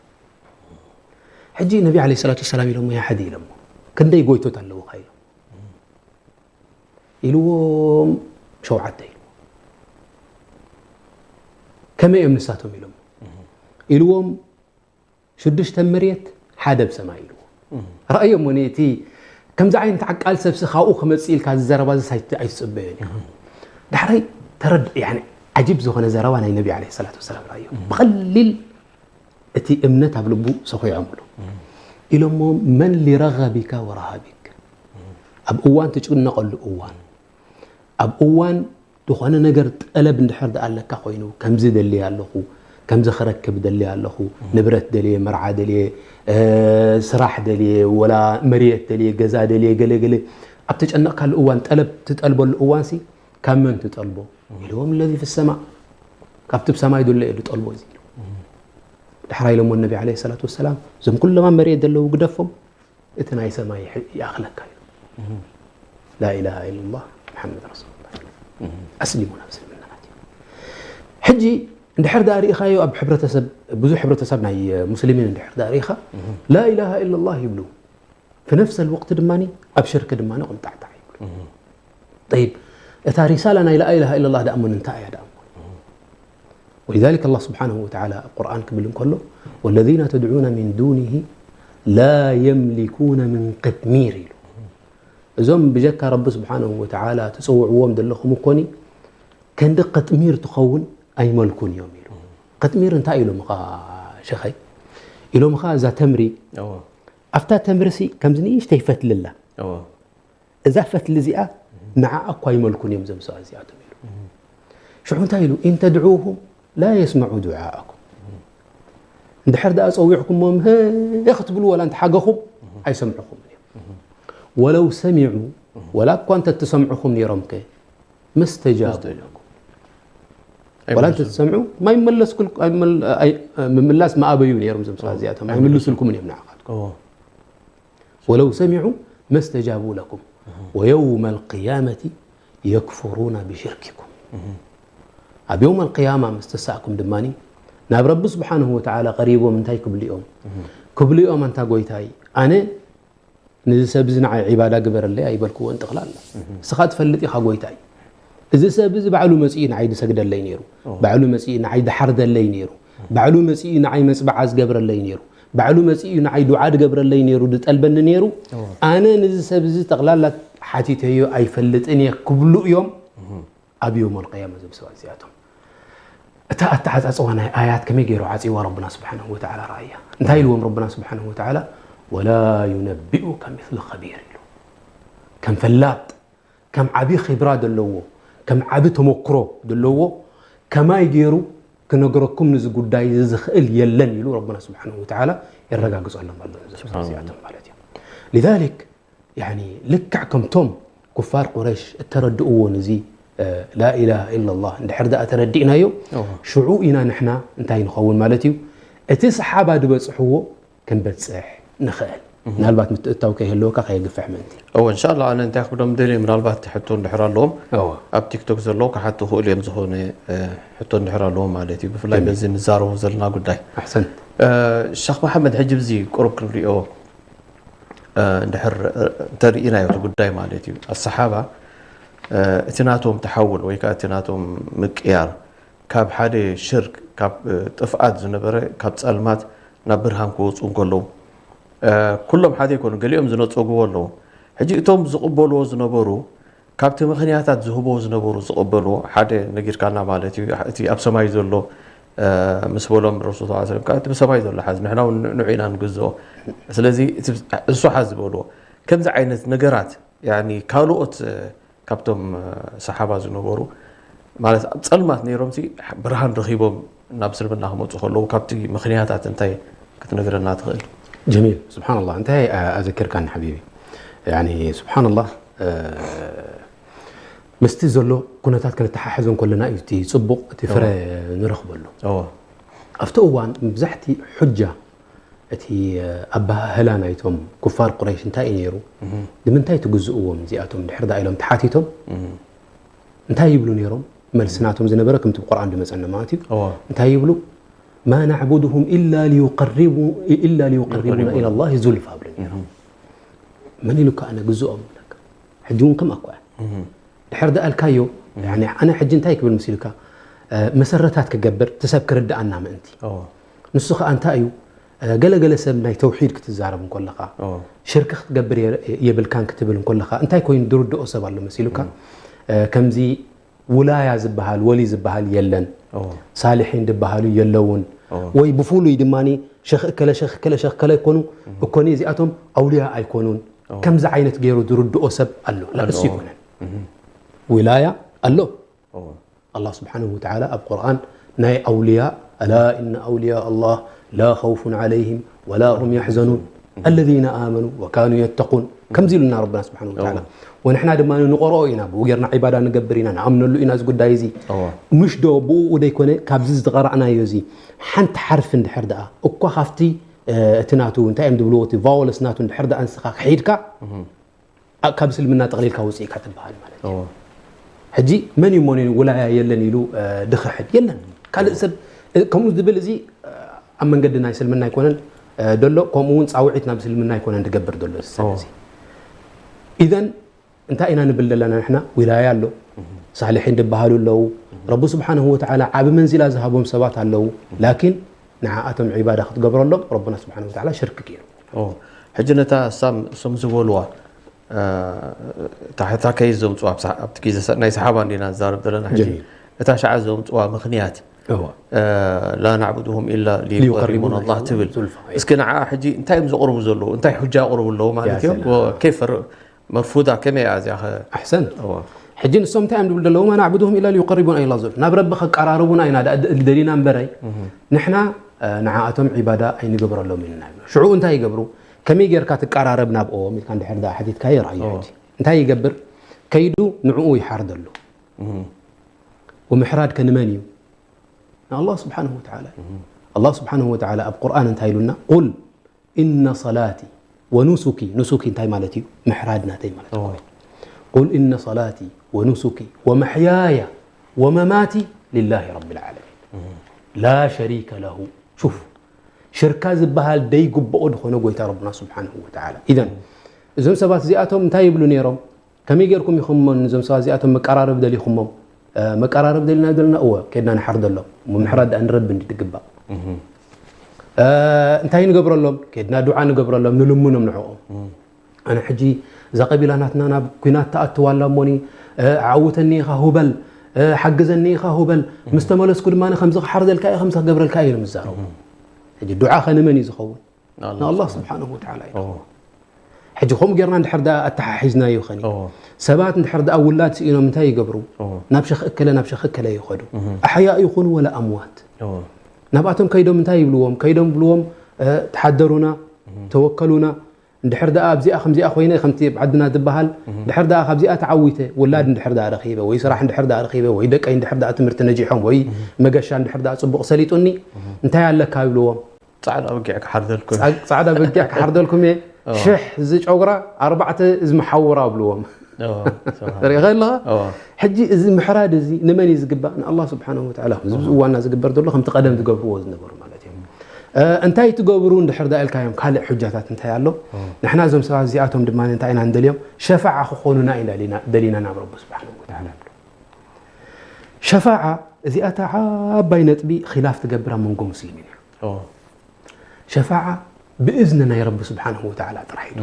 ሕጂ ነቢ ዓለይሂ ሰላቱ ወሰላም ኢሎሞ፣ ያ ሓዲ ኢሎሞ፣ ክንደይ ጎይቶት ኣለዉኻ ኢሎም ኢልዎም፣ ሸውዓተ ኢልዎም። ከመይ እዮም ንሳቶም ኢሎም ኢልዎም፣ ሽዱሽተ መሬት ሓደ ኣብ ሰማይ ኢልዎም። ረኣዮም፣ እቲ ከምዚ ዓይነት ዓቃል ሰብሲ ካብኡ ክመጽእ ኢልካ እዚ ዘረባ እዚ ኣይትጽበዮን ኢኻ። ዳሕራይ ተረድ ያኒ ዓጂብ ዝኾነ ዘረባ ናይ ነቢ ዓለይሂ ሰላቱ ወሰላም ረኣዮም። ብቐሊል እቲ እምነት ኣብ ልቡ ሰኺዖምሉ። ኢሎሞ፣ መን ሊረገቢካ ወረሃቢክ፣ ኣብ እዋን ትጭነቐሉ እዋን፣ ኣብ እዋን ዝኾነ ነገር ጠለብ እንድሕር ደኣ ኣለካ ኮይኑ፣ ከምዚ ደልየ ኣለኹ፣ ከምዚ ክረክብ ደልየ ኣለኹ፣ ንብረት ደልየ፣ መርዓ ደልየ፣ ስራሕ ደልየ፣ ወላ መሬት ደልየ፣ ገዛ ደልየ፣ ገለ ገለ ኣብ ተጨነቕካሉ እዋን ጠለብ ትጠልበሉ እዋንሲ ካብ መን ትጠልቦ ኢልዎም፣ ለዚ ፊ ሰማእ፣ ካብቲ ብሰማይ ዘሎ እየ ዝጠልቦ እዚ ኢሉ። ድሕራ ኢሎሞ ነቢ ዓለይሂ ሰላቱ ወሰላም፣ እዞም ኩሎም ኣብ መሬት ዘለዉ ግደፎም፣ እቲ ናይ ሰማይ ይኣኽለካ እዩ። ላኢላሃ ኢለላህ ሙሓመድ ረሱሉላህ። ኣስሊሙ ናብ እስልምና ኣትዩ። ሕጂ እንድሕር ደኣ ርኢኻዮ ኣብ ሕብረተሰብ፣ ብዙሕ ሕብረተሰብ ናይ ሙስሊሚን እንድሕር ደኣ ርኢኻ ላኢላሃ ኢለላህ ይብሉ። ፍነፍሰል ወቅት ድማ ኣብ ሽርክ ድማ ቁምጣዕጣዕ ይብሉ። ጠይብ፣ እታ ሪሳላ ናይ ላኢላሃ ኢለላህ ደኣ እሞ እንታይ እያ ደኣ እሞ? ولذلك الله سبحانه وتعالى ኣብ ቁርኣን ክብል እንከሎ والذين تدعون من دونه لا يملكون من قطمير ኢሉ። እዞም ብጀካ ረቢ ስብሓንሁ ወተዓላ ትፅውዕዎም ዘለኹም እኮኒ ከንዲ ቅጥሚር ትኸውን ኣይመልኩን እዮም ኢሉ። ቅጥሚር እንታይ ኢሎምኻ ሸኸይ? ኢሎምኻ እዛ ተምሪ ኣብታ ተምርሲ ከምዚ ንእሽተይ ፈትሊ ኣላ። እዛ ፈትሊ እዚኣ ንዓኣ እኳ ኣይመልኩን እዮም እዞም ሰባት እዚኣቶም ኢሉ። ሽዑ እንታይ ኢሉ? إن تدعوهم لا يسمعوا دعاءكم። እንድሕር ደኣ ጸዊዕኩሞም ህ ክትብሉ ወላ እንተሓገኹም ኣይሰምዕኹምን እዮም። ولو سمعوا ወላ እኳ እንተ ትሰምዕኹም ነይሮም ከ ما استجابوا لكم። ወላ እንተ ትሰምዑ ማይመለስኩል ምምላስ ማኣበዩ ነይሮም እዞም ሰባት እዚኣቶም ኣይምልሱልኩምን እዮም ንዓኻትኩም። ولو سمعوا ما استجابوا لكم ويوم القيامة يكفرون بشرككم። ኣብ የውም ኣልቅያማ ምስ ተሳእኩም ድማ ናብ ረቢ ስብሓንሁ ወተዓላ ቀሪቦም እንታይ ክብሉ እዮም? ክብሉ እዮም ኣንታ ጎይታይ ኣነ ንዚ ሰብ እዚ ንዓይ ዒባዳ ግበረለይ ኣይበልክዎን ጠቕላላ። እስኻ ትፈልጥ ኢኻ ጎይታይ። እዚ ሰብ እዚ ባዕሉ መጺኡ ንዓይ ዝሰግደለይ ነይሩ። ባዕሉ መጺኡ ንዓይ ዝሓርደለይ ነይሩ። ባዕሉ መጺኡ ንዓይ መጽበዓ ዝገብረለይ ነይሩ። ባዕሉ መጺኡ ንዓይ ዱዓ ዝገብረለይ ነይሩ፣ ዝጠልበኒ ነይሩ። ኣነ ንዚ ሰብ እዚ ጠቕላላ ሓቲተዮ ኣይፈልጥን እየ ክብሉ እዮም። ኣብ የውም ኣልቅያማ እዞም ሰባት እዚኣቶም እታ ኣተዓፃፅዋ ናይ ኣያት ከመይ ገይሩ ዓፅዋ ረብና ስብሓንሁ ወተዓላ ረኣያ። እንታይ ኢልዎም ረብና ስብሓንሁ ወተዓላ? ولا ينبئك مثل خبير ኢሉ። ከም ፈላጥ፣ ከም ዓብዪ ኺብራ ዘለዎ፣ ከም ዓቢ ተመክሮ ዘለዎ ከማይ ገይሩ ክነግረኩም ንዚ ጉዳይ እዚ ዝኽእል የለን ኢሉ ረብና ስብሓንሁ ወተዓላ የረጋግፀሎም ኣሎ። እዞም ሰባት እዚኣቶም ማለት እዩ። لذلك ያኒ ልክዕ ከምቶም ኩፋር ቁረይሽ እተረድእዎ ንዚ ላኢላሃ ኢላላህ እንድሕር ደኣ ተረዲእናዮ ሽዑ ኢና ንሕና እንታይ ንኸውን ማለት እዩ እቲ ሰሓባ ዝበፅሕዎ ክንበፅሕ ንኽእል። ምናልባት ምትእታው ከይህልወካ ከየግፍሕ ምእንቲ። እወ እንሻላ ኣነ እንታይ ክብሎም ደልየ ምናልባት ሕቶ እንድሕር ኣለዎም ኣብ ቲክቶክ ዘለዉ ክሓቱ ክእሉ እዮም ዝኾነ ሕቶ እንድሕር ኣለዎም ማለት እዩ ብፍላይ በዚ ንዛረቡ ዘለና ጉዳይ ኣሕሰንት። ሸክ መሓመድ ሕጂ ብዚ ቁሩብ ክንሪኦ እንድሕር እንተርኢናዮ እቲ ጉዳይ ማለት እዩ ኣሰሓባ እቲ ናቶም ተሓውል ወይ ከዓ እቲ ናቶም ምቅያር ካብ ሓደ ሽርክ ካብ ጥፍኣት ዝነበረ ካብ ፀልማት ናብ ብርሃን ክወፁ እንከለዉ ኩሎም ሓደ ይኮኑ ገሊኦም ዝነፀግዎ ኣለዉ ሕጂ እቶም ዝቕበልዎ ዝነበሩ ካብቲ ምኽንያታት ዝህብዎ ዝነበሩ ዝቕበልዎ ሓደ ነጊርካና ማለት እዩ እቲ ኣብ ሰማይ ዘሎ ምስ በሎም ረሱል ስ ሰለም ከዓ እቲ ብሰማይ ዘሎ ሓዝ ንሕና እውን ንዑ ኢና ንግዝኦ ስለዚ እሱ ሓዝ ዝበልዎ ከምዚ ዓይነት ነገራት ካልኦት ካብቶም ሰሓባ ዝነበሩ ማለት ኣብ ፀልማት ነይሮም ብርሃን ረኺቦም ናብ እስልምና ክመፁ ከለዉ ካብቲ ምኽንያታት እንታይ ክትነግረና ትኽእል ጀሚል ስብሓንላህ እንታይ ኣዘኪርካኒ ሓቢቢ ስብሓንላህ ምስቲ ዘሎ ኩነታት ክንተሓሓዞ እንከለና እዩ እቲ ፅቡቕ እቲ ፍረ ንረኽበሉ ኣብቲ እዋን መብዛሕቲ ሑጃ እቲ ኣባሃህላ ናይቶም ኩፋር ቁረይሽ እንታይ እዩ ነይሩ ንምንታይ ትግዝእዎም እዚኣቶም ድሕር ዳ ኢሎም ተሓቲቶም እንታይ ይብሉ ነይሮም መልሲ ናቶም ዝነበረ ከምቲ ብቁርኣን ዝመፀና ማለት እዩ እንታይ ይብሉ ما نعبدهم إلا ليقربوا إلا ليقربونا إلى الله زلفى ይብሉ ነይሮም መን ኢሉካ ኣነ ግዝኦም ይብለካ ሕጂ እውን ከምኣ እኮ ድሕር ደኣልካዮ ኣነ ሕጂ እንታይ ክብል ምስ ኢልካ መሰረታት ክገብር እቲ ሰብ ክርድኣና ምእንቲ ንሱ ከዓ እንታይ እዩ ገለገለ ሰብ ናይ ተውሒድ ክትዛረብ እንከለኻ ሽርክ ክትገብር የብልካን ክትብል እንከለኻ እንታይ ኮይኑ ዝርድኦ ሰብ ኣሎ መሲሉካ ከምዚ ውላያ ዝበሃል ወሊ ዝበሃል የለን ሳልሒን ዝበሃሉ የለውን ወይ ብፍሉይ ድማ ሸኽ እከለ ሸኽ እከለ ሸኽ እከለ ይኮኑ እኮኒ እዚኣቶም ኣውልያ ኣይኮኑን ከምዚ ዓይነት ገይሩ ዝርድኦ ሰብ ኣሎ ርእሱ ይኮነን ውላያ ኣሎ ኣላህ ስብሓንሁ ወተዓላ ኣብ ቁርኣን ናይ ኣውልያ ኣላ እነ ኣውልያ ኣላህ ላ ኸውፉን ዓለይህም ወላ ሁም ያሕዘኑን الذين آمنوا وكانوا يتقون ከምዚ ኢሉና ረብና ስብሓን ወተዓላ። ወንሕና ድማ ንቆርኦ ኢና፣ ብኡ ጌርና ዒባዳ ንገብር ኢና፣ ንኣምነሉ ኢና እዚ ጉዳይ እዚ። ምሽ ዶ ብኡ ደይኮነ ካብዚ ዝተቐራእናዮ እዚ ሓንቲ ሓርፊ እንድሕር ደኣ እኳ ካብቲ እቲ ናቱ እንታይ እዮም ዝብልዎ እቲ ቫወልስ ናቱ እንድሕር ደኣ ንስኻ ክሒድካ ካብ እስልምና ጠቕሊልካ ውፅኢካ ትበሃል ማለት እዩ። ሕጂ መን እዩ መን እዩ ውላያ የለን ኢሉ ድኽሕድ የለን። ካልእ ሰብ ከምኡ ዝብል እዚ ኣብ መንገዲ ናይ እስልምና ኣይኮነን ደሎ፣ ከምኡ እውን ፃውዒት ናብ እስልምና ኣይኮነን ዝገብር ዘሎ እዚ ሰብ እዚ። ኢዘን እንታይ ኢና ንብል ዘለና ንሕና? ዊላያ ኣሎ፣ ሳልሒን ዝበሃሉ ኣለዉ። ረቢ ስብሓንሁ ወተዓላ ዓቢ መንዚላ ዝሃቦም ሰባት ኣለዉ። ላኪን ንዓኣቶም ዒባዳ ክትገብረሎም ረብና ስብሓንሁ ወተዓላ ሽርክ ገይሩ። ሕጂ ነታ ሳም እሶም ዝበልዋ ታሕታ ከይ ዘምፅዋ ኣብቲ ግዜ ናይ ሰሓባ እንዲና ንዛረብ ዘለና ሕጂ። እታ ሸዓ ዘምፅዋ ምኽንያት ላ ናዕቡድሁም ኢላ ሊዩቀሪቡና ኣላህ ትብል። እስኪ ንዓ ሕጂ እንታይ እዮም ዘቕርቡ ዘለዉ? እንታይ ሑጃ ኣቕርቡ ኣለዉ ማለት እዮም? ከይፈር መርፉዳ ከመይ እያ እዚኣ? ኣሕሰን። ሕጂ ንሶም እንታይ እዮም ዝብሉ ዘለዉ? ማ ናዕቡድሁም ኢላ ሊዩቀሪቡና ኢላ ዘሎ ናብ ረቢ ከቀራርቡና ኢና ደሊና እምበረይ ንሕና ንዓኣቶም ዒባዳ ኣይንገብረሎም ኢና። ሽዑ እንታይ ይገብሩ? ከመይ ጌርካ ትቀራረብ ናብኦም ኢልካ እንድሕር ደኣ ሓቲትካዮ ርኣዮ። ሕጂ እንታይ ይገብር? ከይዱ ንዕኡ ይሓርደሉ። ወምሕራድ ከ ንመን እዩ? ንኣላህ ስብሓንሁ ወተዓላ። ኣላህ ስብሓንሁ ወተዓላ ኣብ ቁርኣን እንታይ ኢሉና? ቁል ኢነ ሰላቲ ወኑሱኪ፣ ኑሱኪ እንታይ ማለት እዩ? ምሕራድ ናተይ ማለት እዩ። ቁል ኢነ ሰላቲ ወኑሱኪ ወመሕያያ ወመማቲ ሊላሂ ረቢል ዓለሚን ላ ሸሪከ ለሁ። ሹፍ፣ ሽርካ ዝበሃል ደይግብኦ ዝኾነ ጎይታ ረብና ስብሓንሁ ወተዓላ። ኢዘን እዞም ሰባት እዚኣቶም እንታይ ይብሉ ነይሮም? ከመይ ጌርኩም ኢኹም እሞ ንዞም ሰባት እዚኣቶም መቀራረብ ደሊኹሞም? መቀራረብ ደሊና ዘለና እወ፣ ኬድና ንሓርደሎም። ምሕራድ ደኣ ንረቢ እንዲ ድግባእ። እንታይ ንገብረሎም? ኬድና ዱዓ ንገብረሎም፣ ንልምኖም ንዕኦም። ኣነ ሕጂ እዛ ቀቢላ ናትና ናብ ኲናት ተኣትዋ ኣላ እሞኒ፣ ዓውተኒ ኢኻ ሁበል፣ ሓግዘኒ ኢኻ ሁበል፣ ምስ ተመለስኩ ድማ ከምዚ ክሓርደልካ እየ፣ ከምዚ ክገብረልካ እየ ኢሎም ይዛረቡ። ሕጂ ዱዓ ከ ንመን እዩ ዝኸውን? ንኣላህ ስብሓንሁ ወተዓላ እዩ። ሕጂ ከምኡ ጌርና እንድሕር ደኣ ኣተሓሒዝናዮ ኸኒ ሰባት እንድሕር ደኣ ውላድ ስኢኖም እንታይ ይገብሩ? ናብ ሸኽ እከለ ናብ ሸኽ እከለ ይኸዱ። ኣሕያእ ይኹኑ ወላ ኣምዋት ናብኣቶም ከይዶም እንታይ ይብልዎም? ከይዶም ብልዎም ተሓደሩና፣ ተወከሉና። እንድሕር ደኣ ኣብዚኣ ከምዚኣ ኮይነ ከምቲ ኣብ ዓድና ዝበሃል እንድሕር ደኣ ካብዚኣ ተዓዊተ ውላድ እንድሕር ደኣ ረኺበ ወይ ስራሕ እንድሕር ደኣ ረኺበ ወይ ደቀይ እንድሕር ደኣ ትምህርቲ ነጂሖም ወይ መገሻ እንድሕር ደኣ ፅቡቕ ሰሊጡኒ እንታይ ኣለካ ይብልዎም? ጻዕዳ በጊዕ ክሓርደልኩም። ጻዕዳ በጊዕ ክሓርደልኩም እየ። ሽሕ እዚ ጨጉራ ኣርባዕተ እዚ መሓውራ ኣብልዎም። ርኢኻ ኣለኻ? ሕጂ እዚ ምሕራድ እዚ ንመን እዩ ዝግባእ? ንኣላህ ስብሓንሁ ወተዓላ። እዚ እዋና ዝግበር ዘሎ ከምቲ ቀደም ዝገብርዎ ዝነበሩ ማለት እዮም። እንታይ ትገብሩ እንድሕር ዳ ኢልካዮም ካልእ ሕጃታት እንታይ ኣሎ? ንሕና እዞም ሰባት እዚኣቶም ድማ እንታይ ኢና ንደልዮም? ሸፋዓ ክኾኑና ኢና ደሊና ናብ ረቢ ስብሓንሁ ወተዓላ። ሸፋዓ እዚኣታ ዓባይ ነጥቢ ኺላፍ ትገብር ኣብ መንጎ ሙስሊሚን እያ። ሸፋዓ ብእዝኒ ናይ ረቢ ስብሓንሁ ወተዓላ ጥራሕ እዩ።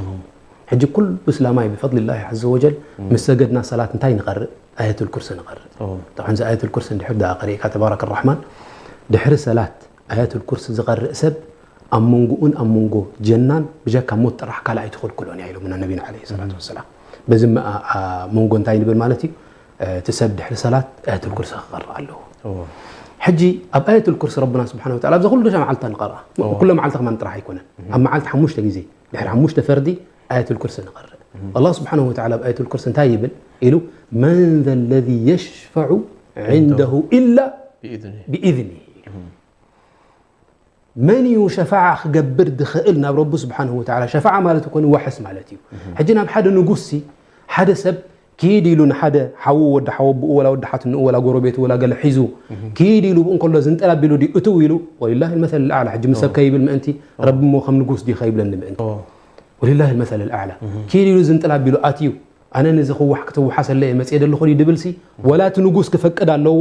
ሕጂ ኩሉ እስላማይ ብፈድሊ ላሂ ዓዘ ወጀል ምስ ሰገድና ሰላት እንታይ ንቐርእ? ኣየቱል ኩርሲ ንቐርእ። ጠብዓን እዚ ኣየቱል ኩርሲ እንድሕር ደኣ ቀሪእካ ተባረክ ራሕማን ድሕሪ ሰላት ኣየቱል ኩርሲ ዝቐርእ ሰብ ኣብ መንጎኡን ኣብ መንጎ ጀናን ብጀካ ሞት ጥራሕ ካልእ ኣይትኽልክሎን እያ ኢሎምና ነቢና ዓለይሂ ሰላቱ ወሰላም። በዚ መንጎ እንታይ ንብል ማለት እዩ? እቲ ሰብ ድሕሪ ሰላት ኣየቱል ኩርሲ ክቐርእ ኣለዎ። ሕጂ ኣብ ኣየቱል ኩርሲ ረብና ስብሓን ወተዓላ ኣብዛ ኩሉ ሻ መዓልታ ንቐርኣ። ኩሎ መዓልቲ ከማን ጥራሕ ኣይኮነን። ኣብ መዓልቲ ሓሙሽተ ግዜ ድሕሪ ሓሙሽተ ፈርዲ ኣየቱል ኩርሲ ንቐርእ። ኣላህ ስብሓን ወተዓላ ኣብ ኣየቱል ኩርሲ እንታይ ይብል ኢሉ? መን ዘ ለዚ የሽፈዑ ዕንደሁ ኢላ ብኢዝኒ። መን እዩ ሸፋዓ ክገብር ዝኽእል ናብ ረቢ ስብሓንሁ ወተዓላ? ሸፋዓ ማለት እኮ ንዋሕስ ማለት እዩ። ሕጂ ናብ ሓደ ንጉስ ሲ ሓደ ሰብ ኪድ ኢሉ ንሓደ ሓዉ ወዲ ሓወብኡ ወላ ወዲ ሓትንኡ ወላ ጎረቤቱ ወላ ገለ ሒዙ ኪድ ኢሉ ብኡ እንከሎ ዝንጥል ኣቢሉ ድዩ እትው ኢሉ? ወሊላሂ ልመሰል ልኣዕላ። ሕጂ ምስ ሰብ ከይብል ምእንቲ ረቢ እሞ ከም ንጉስ ድዩ ከይብለኒ ምእንቲ? ወሊላሂ ልመሰል ልኣዕላ። ኪድ ኢሉ ዝንጥል ኣቢሉ ኣትዩ ኣነ ንዚ ክዋሕ ክትወሓሰለይ እየ መፅየ ዘለኹ ድዩ ድብል ሲ ወላ እቲ ንጉስ ክፈቅድ ኣለዎ?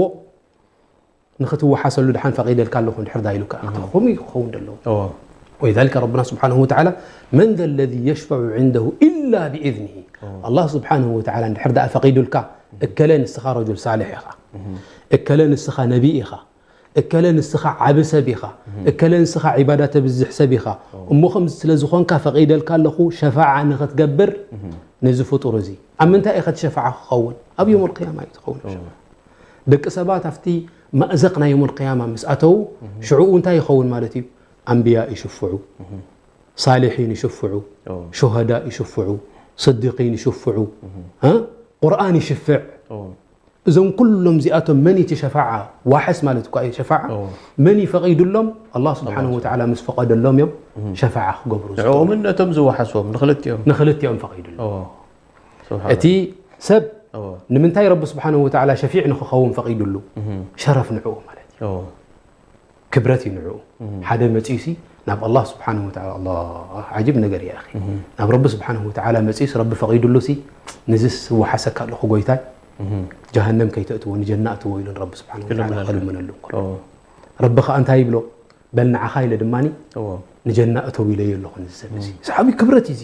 ንኽትወሓሰሉ ድሓን ፈቒደልካ ኣለኹ እንድሕር ዳ ኢሉካ፣ ከምኡ እዩ ክኸውን ዘለዎ። ወሊዛሊከ ረብና ስብሓንሁ ወተዓላ መን ዘ ለዚ የሽፈዑ ዕንደሁ ኢላ ብኢዝኒሂ። ኣላህ ስብሓንሁ ወተዓላ እንድሕር ደኣ ፈቒዱልካ፣ እከለ ንስኻ ረጁል ሳልሕ ኢኻ፣ እከለ ንስኻ ነቢ ኢኻ፣ እከለ ንስኻ ዓቢ ሰብ ኢኻ፣ እከለ ንስኻ ዒባዳ ተብዝሕ ሰብ ኢኻ፣ እሞ ከምዚ ስለ ዝኾንካ ፈቒደልካ ኣለኹ ሸፋዓ ንኽትገብር ነዚ ፍጡር እዚ። ኣብ ምንታይ ኢኸ እቲ ሸፋዓ ክኸውን? ኣብ ዮም ልቅያማ እዩ ዝኸውን ሸፋዓ። ደቂ ሰባት ኣብቲ ማእዘቕ ናይ ዮም ልቅያማ ምስ ኣተዉ ሽዕኡ እንታይ ይኸውን ማለት እዩ? ኣንብያ ይሽፍዑ። ሳሊሒን ይሽፍዑ፣ ኦ፣ ሹሃዳ ይሽፍዑ፣ ስዲቂን ይሽፍዑ፣ እ? ቁርኣን ይሽፍዕ። ኦ፣ እዞም ኩሎም እዚኣቶም መን እቲ ሸፋዓ ዋሕስ ማለት እኳ እዩ ሸፋዓ ኦ። መን እዩ ፈቒዱሎም? ኣላህ ስብሓነሁ ወተዓላ ምስ ፈቐደሎም እዮም ሸፋዓ ክገብሩ ዝኽእሉ። ንዕኦምን ነቶም ዝወሓስዎም ንክልቲኦም። ንክልቲኦም ፈቒዱሎም። ኦ፣ ስብሓን እቲ ሰብ ኦ፣ ንምንታይ ረቢ ስብሓነሁ ወተዓላ ሸፊዕ ንክኸውን ፈቒዱሉ? ሸረፍ ንዕኡ ማለት እዩ። ኦ፣ ክብረት እዩ ንዕኡ። ሓደ መፂኡሲ ናብ ኣላህ ስብሓነሁ ወተዓላ፣ ኣላህ ዓጂብ ነገር እዩ ኣኺ። ናብ ረቢ ስብሓነሁ ወተዓላ መፂኡስ ረቢ ፈቒዱሉሲ ንዝስ ዝወሓሰካ ኣለኹ ጎይታይ፣ ጀሃነም ከይተእትዎ ንጀና እትዎ ኢሉን ረቢ ስብሓነሁ ወተዓላ ክልምነሉ። ክልምነሉ እንከሎ ኦ፣ ረቢ ከዓ እንታይ ይብሎ? በል ንዓኻ ኢለ ድማኒ ኦ፣ ንጀና እተው ኢለዮ ኣለኹ ንዚ ሰብ እዚ። ሰሓቢ ክብረት እዩ እዚ።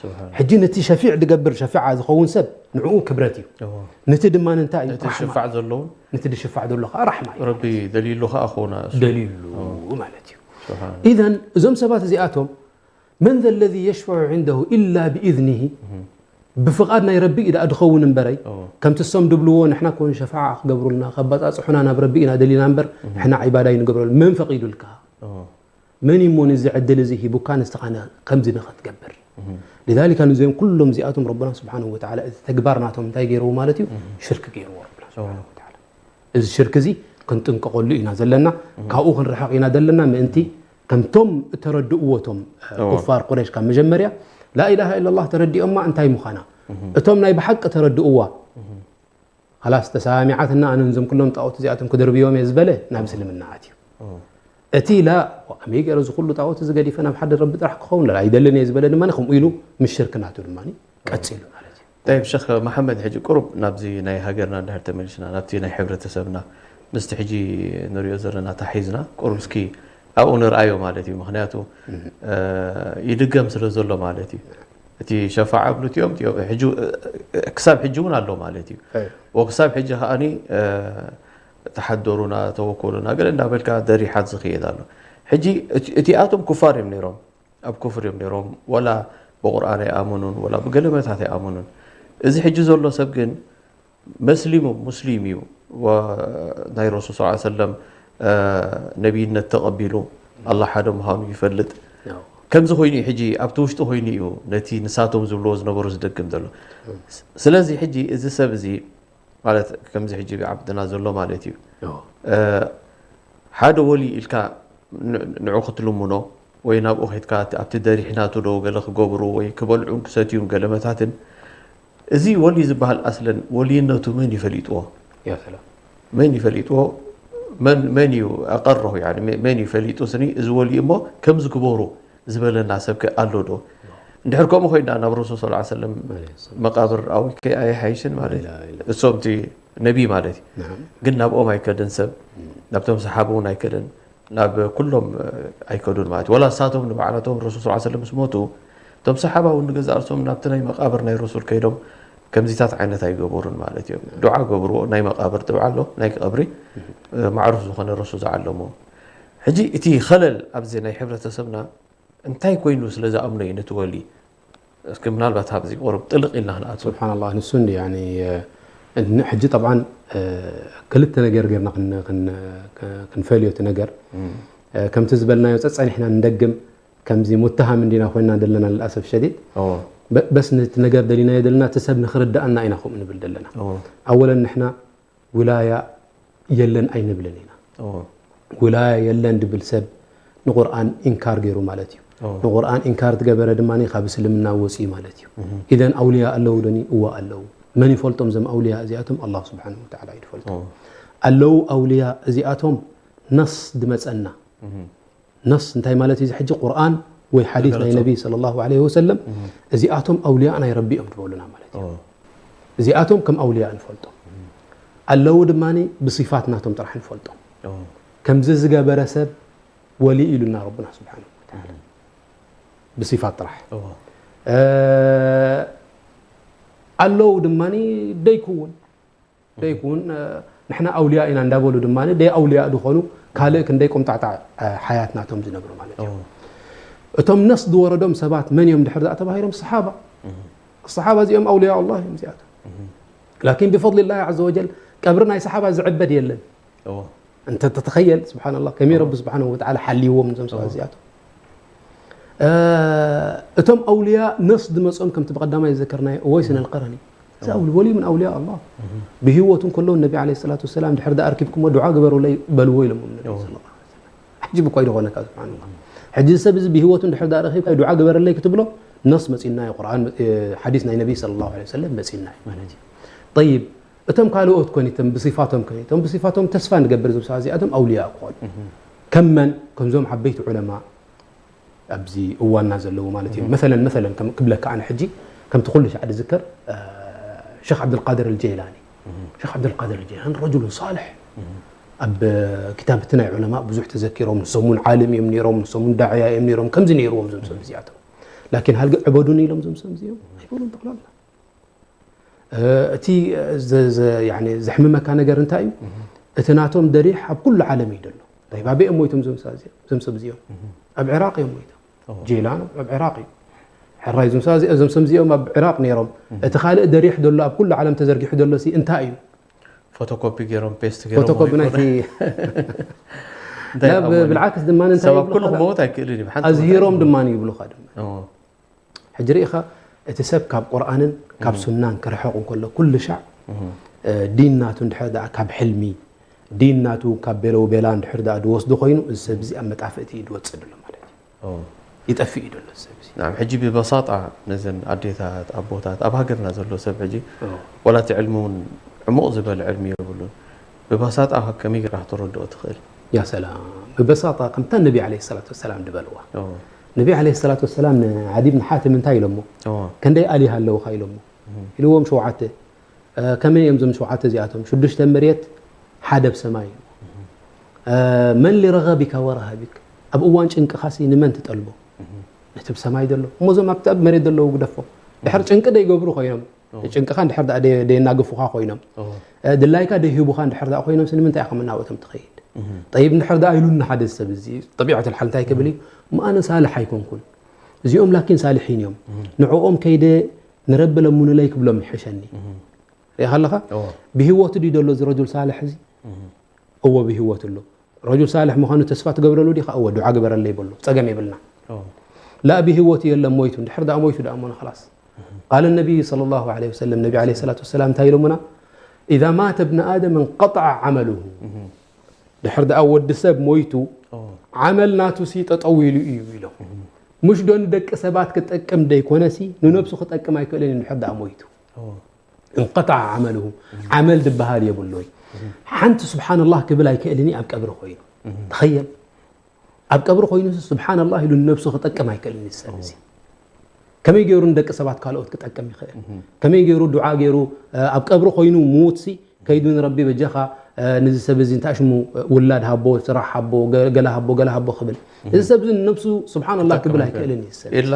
ስብሓን ሕጂ ነቲ ሸፊዕ ድገብር ሸፊዓ ዝኸውን ሰብ ንዕኡ ክብረት እዩ። ኦ፣ ነቲ ድማ እንታይ እዩ? ነቲ ራሕማ። ሽፋዕ ዘለውን ነቲ ድሽፋዕ ዘሎ ከዓ ራሕማ እዩ። ረቢ ደልዩሉ ከዓ ኣኾና እሱ። ደልዩሉ ኦ፣ ማለት እዩ። ስብሓን ኢዘን እዞም ሰባት እዚኣቶም መን ዘ ለዚ የሽፈዑ ዕንደሁ ኢላ ብኢዝኒሂ ብፍቓድ ናይ ረቢ እዩ ደኣ ድኸውን እምበረይ ኦ፣ ከምቲ እሶም ድብልዎ ንሕና ኮን ሸፋዓ ክገብሩልና ከባፃፅሑና ናብ ረቢ ኢና ደሊና እምበር ንሕና ዒባዳ ይንገብረሉ መን ፈቒዱልካ? ኦ፣ መን እሞ ነዚ ዕድል እዚ ሂቡካ ንስኻ ነ- ከምዚ ንኽትገብር? ሊዛሊካ ንዚኦም ኩሎም እዚኣቶም ረቡና ስብሓነሁ ወተዓላ እቲ ተግባር ናቶም እንታይ ገይርዎ ማለት እዩ? ሽርክ ገይርዎ ረቡና ስብሓነሁ ወተዓላ። እዚ ሽርክ እዚ ክንጥንቀቐሉ ኢና ዘለና፣ ካብኡ ክንርሕቕ ኢና ዘለና ምእንቲ ከምቶም እተረድእዎ እቶም እ፣ እዎ። ኩፋር ቁረይሽ ካብ መጀመርያ ላኢላሃ ኢለላህ ተረዲኦማ እንታይ ምዃና እቶም ናይ ብሓቂ ተረድእዋ ኻላስ ተሰማሚዓትና ኣነ ንዞም ኩሎም ጣዖት እዚኣቶም ክድርብዮም እየ ዝበለ ናብ እስልምና ኣትዩ። እቲ ላ ኣመይ ገይረ እዚ ኩሉ ጣዖት እዚ ገዲፈ ናብ ሓደ ረቢ ጥራሕ ክኸውን ላ ኣይደልን እየ ዝበለ ድማ ከምኡ ኢሉ ምስ ሽርክ ናቱ ድማ ቀፂሉ ማለት እዩ። طيب ሸኽ መሓመድ ሕጂ ቁሩብ ናብዚ ናይ ሃገርና እንድሕር ተመሊስና ናብቲ ናይ ሕብረተሰብና ምስቲ ሕጂ ንሪኦ ዘለና ታሒዝና ቁሩብ እስኪ ኣብኡ ንርኣዮ ማለት እዩ። ምክንያቱ እ፣ ይድገም ስለ ዘሎ ማለት እዩ። እቲ ሸፋዓ ብሉ እቲኦም እቲኦም ሕጂ እ፣ ክሳብ ሕጂ እውን ኣሎ ማለት እዩ። أي. ወክሳብ ሕጂ ከዓኒ እ፣ ተሓደሩና ተወከሉና ገለ እንዳበልካ ደሪሓት ዝኽየድ ኣሎ። ሕጂ እቲ- እቲኣቶም ኩፋር እዮም ነይሮም፣ ኣብ ኩፍር እዮም ነይሮም፣ ወላ ብቁርኣን ኣይኣመኑን ወላ ብገለመታት ኣይኣመኑን። እዚ ሕጂ ዘሎ ሰብ ግን መስሊሙ ሙስሊም እዩ፣ ወ- ናይ ረሱል ስ ሰለም እ፣ ነቢይነት ተቐቢሉ ኣላህ ሓደ ምዃኑ ይፈልጥ። ያው። ከምዚ ኮይኑ እዩ ሕጂ ኣብቲ ውሽጢ ኮይኑ እዩ ነቲ ንሳቶም ዝብልዎ ዝነበሩ ዝደግም ዘሎ። ስለዚ ሕጂ እዚ ሰብ እዚ ማለት ከምዚ ሕጂ ዓብድና ዘሎ ማለት እዩ። ያው። እ፣ ሓደ ወሊ ኢልካ ን- ንዑ ክትልምኖ ወይ ናብኡ ከድካ ኣብቲ ደሪሕናቱ ዶ ገለ ክገብሩ ወይ ክበልዑን ክሰትዩን ገለመታትን እዚ ወሊ ዝበሃል ኣስለን ወልይነቱ መን ይፈሊጥዎ? يا سلام. መን ይፈሊጥዎ? መን መን እዩ ኣቀረሁ ያኒ መ- መን እዩ ፈሊጡ ስኒ እዚ ወሊ እሞ ከምዚ ግበሩ ዝበለና ሰብ ከ ኣሎ ዶ? እንድሕር ከምኡ ኮይና ናብ ረሱል ስ ሰለም عليه الصلاة መቃብር ኣውከ ኣይሓይሽን ማለት እዩ። لا إله. እሶም እቲ ነቢ ማለት እዩ። نعم. ግን ናብኦም ኣይከደን ሰብ ናብቶም ሰሓባ እውን ኣይከደን ናብ ኩሎም እ፣ ኣይከዱን ማለት እዩ። ወላ እሳቶም ንባዕላቶም ረሱል ስ ሰለም ምስ ሞቱ እቶም ሰሓባ እውን ንገዛ እርሶም ናብቲ ናይ መቃብር ናይ ረሱል ከይዶም ከምዚታት ዓይነት ኣይገበሩን ማለት እዮም። ዱዓ ገብርዎ ናይ መቃብር ዱዓ ኣሎ ናይ ቀብሪ እ፣ ማዕሩፍ ዝኾነ ረሱል ዝዓለምዎ። ሕጂ እቲ ኸለል ኣብዚ ናይ ሕብረተሰብና እንታይ ኮይኑ ስለ ዝኣምኖ እዩ ነቲ ወሊ እስኪ ምናልባት ኣብዚ ቁሩብ ጥልቕ ኢልና ክንኣቱ። سبحان الله ንሱ እንዲ يعني ሕጂ طبعا ክልተ ነገር ጌርና ክን- ክን- ክንፈልዮ እቲ ነገር ከምቲ ዝበልናዮ ጸጸኒሕና ንደግም ከምዚ ሙተሃም እንዲና ኮይና ዘለና للأسف الشديد ኦ በ- በስ ነቲ ነገር ደሊናዮ ዘለና እቲ ሰብ ንክርድኣና ኢና ከምኡ ንብል ዘለና ኦ ኣወለን ንሕና ውላያ የለን ኣይንብልን ኢና ኦ ውላያ የለን ድብል ሰብ ንቁርኣን ኢንካር ገይሩ ማለት እዩ ኦ ንቁርኣን ኢንካር ትገበረ ድማ ካብ እስልምና ወፅኡ ማለት እዩ ኢዘን ኣውልያ ኣለዉ ዶኒ እዋ ኣለዉ መን ይፈልጦም ዘም ኣውልያ እዚኣቶም ኣላህ ስብሓን ወተዓላ እዩ ዝፈልጦም ኦ ኣለዉ ኣውልያ እዚኣቶም ነስ ድመፀና ነስ እንታይ ማለት እዩ እዚ ሕጂ ቁርኣን ወይ ሓዲስ ናይ ዝገለፆ። ነቢ ስለ ላሁ ለ ወሰለም እዚኣቶም ኣውልያ ናይ ረቢ እዮም ዝበሉና ማለት እዩ ኦ እዚኣቶም ከም ኣውልያ ንፈልጦም ኣለዉ ድማ ብሲፋት ናቶም ጥራሕ ንፈልጦም ኦ ከምዚ ዝገበረ ሰብ ወሊ ኢሉና ረብና ስብሓን ወተዓላ ብሲፋት ጥራሕ ኦ ኣለዉ ድማ ደይክውን ደይክውን ንሕና ኣውልያ ኢና እንዳበሉ ድማ ደይ ኣውልያ ዝኾኑ ካልእ ክንደይ ቁምጣዕጣዕ ሓያት ናቶም ዝነብሩ ማለት እዩ ኦ እቶም ነስ ዝወረዶም ሰባት መን እዮም ድሕር ዳኣ ተባሂሎም ሰሓባ ሰሓባ እዚኦም ኣውልያ ኣላህ እዮም እዚኣቶም ላኪን ብፈضል ላህ ዘ ወጀል ቀብሪ ናይ ሰሓባ ዝዕበድ የለን ኦ እንተ ተተኸየል ስብሓንላ ከመይ ረቢ ስብሓን ወተዓላ ሓልይዎም እዞም ሰባት እዚኣቶም እቶም ኣውልያ ነስ ዝመጾም ከምቲ ብቐዳማይ ዝዘከርናዮ እወይስ ነልቀረኒ። እዚ ኣውል-፣ ወልዩ ምን ኣውልያ ኣላህ። ብህይወቱ እንከሎ ነቢ ዓለይሂ ሰላቱ ወሰላም ድሕር ደኣ ኣርኪብኩሞ ዱዓ ግበሩለይ በልዎ ኢሎሞም ነቢ ሰለላሁ ዐለይሂ ወሰለም። ዓጂብ እኮ እዩ ዝኾነካ፣ ስብሓንላህ። ሕጂ እዚ ሰብ እዚ ብህይወቱ እንድሕር ደኣ ረኺብካ ዱዓ ግበረለይ ክትብሎ ነስ መጺና እዩ፣ ቁርኣን፣ ሓዲስ ናይ ነቢ ሰለላሁ ዐለይሂ ወሰለም መጺና እዩ ማለት እዩ። ጠይብ፣ እቶም ካልኦት ኮን እቶም ብሲፋቶም ኮን እቶም ብሲፋቶም ተስፋ ንገብር ዝብሳ እዚኣቶም ኣውልያ ክኾኑ ከም መን? ከምዞም ዓበይቲ ዑለማ ኣብዚ እዋንና ዘለዉ ማለት እዮም። መሰለን መሰለን ከም ክብለካ ኣነ ሕጂ ከምቲ ኩሉ ሻዕ ዝዝከር ሸኽ ዓብዱልቃድር ኣልጀይላኒ። ሸኽ ዓብዱልቃድር ኣልጀይላኒ ረጁሉን ሳልሕ። ኣብ ክታብቲ ናይ ዑለማ ብዙሕ ተዘኪሮም፣ ንሶም እውን ዓልም እዮም ነይሮም፣ ንሶም እውን ዳዕያ እዮም ነይሮም። ከምዚ ነይርዎም እዞም ሰብ እዚኣቶም። ላኪን ሃልገ ዕበዱኒ ኢሎም እዞም ሰብ እዚኦም ኣይበሉን ጠቕላላ። እቲ ዘ-፣ ዘ-፣ ያኒ ዘሕምመካ ነገር እንታይ እዩ? እቲ ናቶም ደሪሕ ኣብ ኩሉ ዓለም እዩ ዘሎ። ጠይብ፣ ኣበይ እዮም ሞይቶም እዞም ሰብ እዚኦም? እዞም ሰብ እዚኦም ኣብ ዒራቅ እዮም ሞይቶም። ኦ። ጄላኖ ኣብ ዒራቅ እዩ። ሕራይ እዞም ሰብ እዚ-፣ እዞም ሰብ እዚኦም ኣብ ዒራቅ ነይሮም። እቲ ካልእ ደሪሕ ዘሎ ኣብ ኩሉ ዓለም ተዘርጊሑ ዘሎ ሲ እንታይ እዩ? ፎቶኮፒ ገይሮም ፔስት ገይሮም ፎቶኮፒ ወይ ናይቲ እንታይ ላ፣ ይኸውን? ብልዓክስ ድማ እንታይ ሰብ ኣብ ይብሉ ኩሉ ካላ? ክመውት ኣይክእልን እዩ፣ ብሓንቲ ኣዝሂሮም መታን ድማ ይብሉኻ ድማ። ኦ። ሕጂ ርኢኻ፣ እቲ ሰብ ካብ ቁርኣንን ካብ እም። ሱናን ክርሕቕ እንከሎ፣ ኩሉ ሻዕ፣ እም። እ፣ ዲን ናቱ እንድሕር ደኣ ካብ ሕልሚ፣ ዲን ናቱ ካብ ቤለው ቤላ እንድሕር ደኣ ዝወስዱ ኮይኑ፣ እዚ ሰብ እዚ ኣብ መጣፍእቲ እዩ ዝወጽእ ዘሎ ማለት እዩ። ኦ። ይጠፍእ እዩ ዘሎ እዚ ሰብ እዚ። ናም፣ ሕጂ ብበሳጣ ነዘን ኣዴታት፣ ኣቦታት፣ ኣብ ሃገርና ዘሎ ሰብ ሕጂ ኦ። ወላ እቲ ዕልሚ እውን ዕሙቕ ዝበለ ዕልሚ የብሉን። ብበሳጣ ከመይ ጌርካ ክተረድኦ ትኽእል? ያ ሰላም። ብበሳጣ ከምታ ነቢ ዓለይሂ ሰላቱ ወሰላም ዝበልዋ። ኦ። ነቢ ዓለይሂ ሰላቱ ወሰላም ንዓዲ ብን ሓትም እንታይ ኢሎሞ? ኦ። "ክንደይ ኣሊሃ ኣለውኻ?" ኢሎሞ። እም። ኢልዎም፣ "ሸውዓተ።" "እ፣ ከመይ እዮም እዞም ሸውዓተ እዚኣቶም?" "ሽዱሽተ መሬት፣ ሓደ ኣብ ሰማይ" ኢሉ። እም። "እ፣ መን ሊረጋቢካ ወረሃቢክ?" ኣብ እዋን ጭንቅኻሲ ንመን ትጠልቦ? እም። ነቲ ብሰማይ ዘሎ። እሞ እዞም ኣብቲ ኣብ መሬት ዘለዉ ግደፎም። ድሕር እም። ጭንቂ ደይገብሩ ኮይኖም፣ ኦ። ጭንቅኻ እንድሕር ደኣ ደየ-፣ ደየናግፉኻ ኮይኖም፣ ኦ። እ፣ ድላይካ ደይህቡኻ እንድሕር ደኣ ኮይኖም፣ ሲ ንምንታይ ኢኻ መናውእቶም ትኸይድ? እም። ጠይብ፣ እንድሕር ደኣ ኢሉኒ ሓደ ሰብ፣ እዚ ጠቢዐት ልሓል እንታይ ክብል እዩ? እም። እሞ ኣነ ሳልሕ ኣይኮንኩን። እዚኦም ላኪን ሳልሒን እዮም። እም። ንዕኦም ከይደ ንረቢ ለሙኑለይ ክብሎም ይሕሸኒ። እም። ሪኢኻ ኣለኻ? ኦ። ብህይወቱ ድዩ ደሎ እዚ ረጁል ሳልሕ እዚ? እም። እዎ፣ ብህይወቱ ኣሎ። ረጁል ሳልሕ ምዃኑ ተስፋ ትገብረሉ ዲኻ? እወ፣ ዱዓ ግበረለይ በሎ። ጸገም የብልና። ኦ። ላ ብህይወቱ የለን፣ ሞይቱ። እንድሕር ደኣ ሞይቱ ደኣ እሞ ንኸላስ። እህ። ቃል ነቢ ሰለላሁ ዐለይሂ ወሰለም፣ ነቢ ዐለይሂ ሰላቱ ወሰላም እንታይ ኢሎምና? "ኢዛ ማተ እብነ ኣደም እንቀጠዐ ዐመሉሁ።" እህ። ድሕር ደኣ ወዲ ሰብ ሞይቱ፣ ኦ። ዓመል ናቱ ሲ ጠጠው ኢሉ እዩ ኢሎም። እህ። ምሽ ዶ ንደቂ ሰባት ክጠቅም ደይኮነ ሲ ንነብሱ ክጠቅም ኣይክእልን እዩ እንድሕር ደኣ ሞይቱ። ኦ። እንቀጠዐ ዓመልሁ፣ ዓመል ዝበሃል የብሉን። ሓንቲ ስብሓንላህ ክብል ኣይክእልን እዩ ኣብ ቀብሪ ኮይኑ። ተኸየል። ኣብ ቀብሪ ኮይኑ ስብሓንላህ ኢሉ ንነብሱ ክጠቅም ኣይክእልን እዩ ሰብ እዚ። ከመይ ገይሩ ንደቂ ሰባት ካልኦት ክጠቅም ይኽእል? ከመይ ገይሩ ዱዓ ገይሩ፣ እ፣ ኣብ ቀብሪ ኮይኑ ምዉትሲ ከይዱ ንረቢ በጃኻ፣ እ፣ ነዚ ሰብ እዚ እንታይ ሽሙ፣ እ፣ ውላድ ሃቦ፣ ስራሕ ሃቦ፣ ገ-፣ ገለ ሃቦ፣ ገለ ሃቦ ክብል? እዚ ሰብ እዚ ንነብሱ ስብሓንላህ ክብል ኣይክእልን እዩ ሰብ እዚ። ኢላ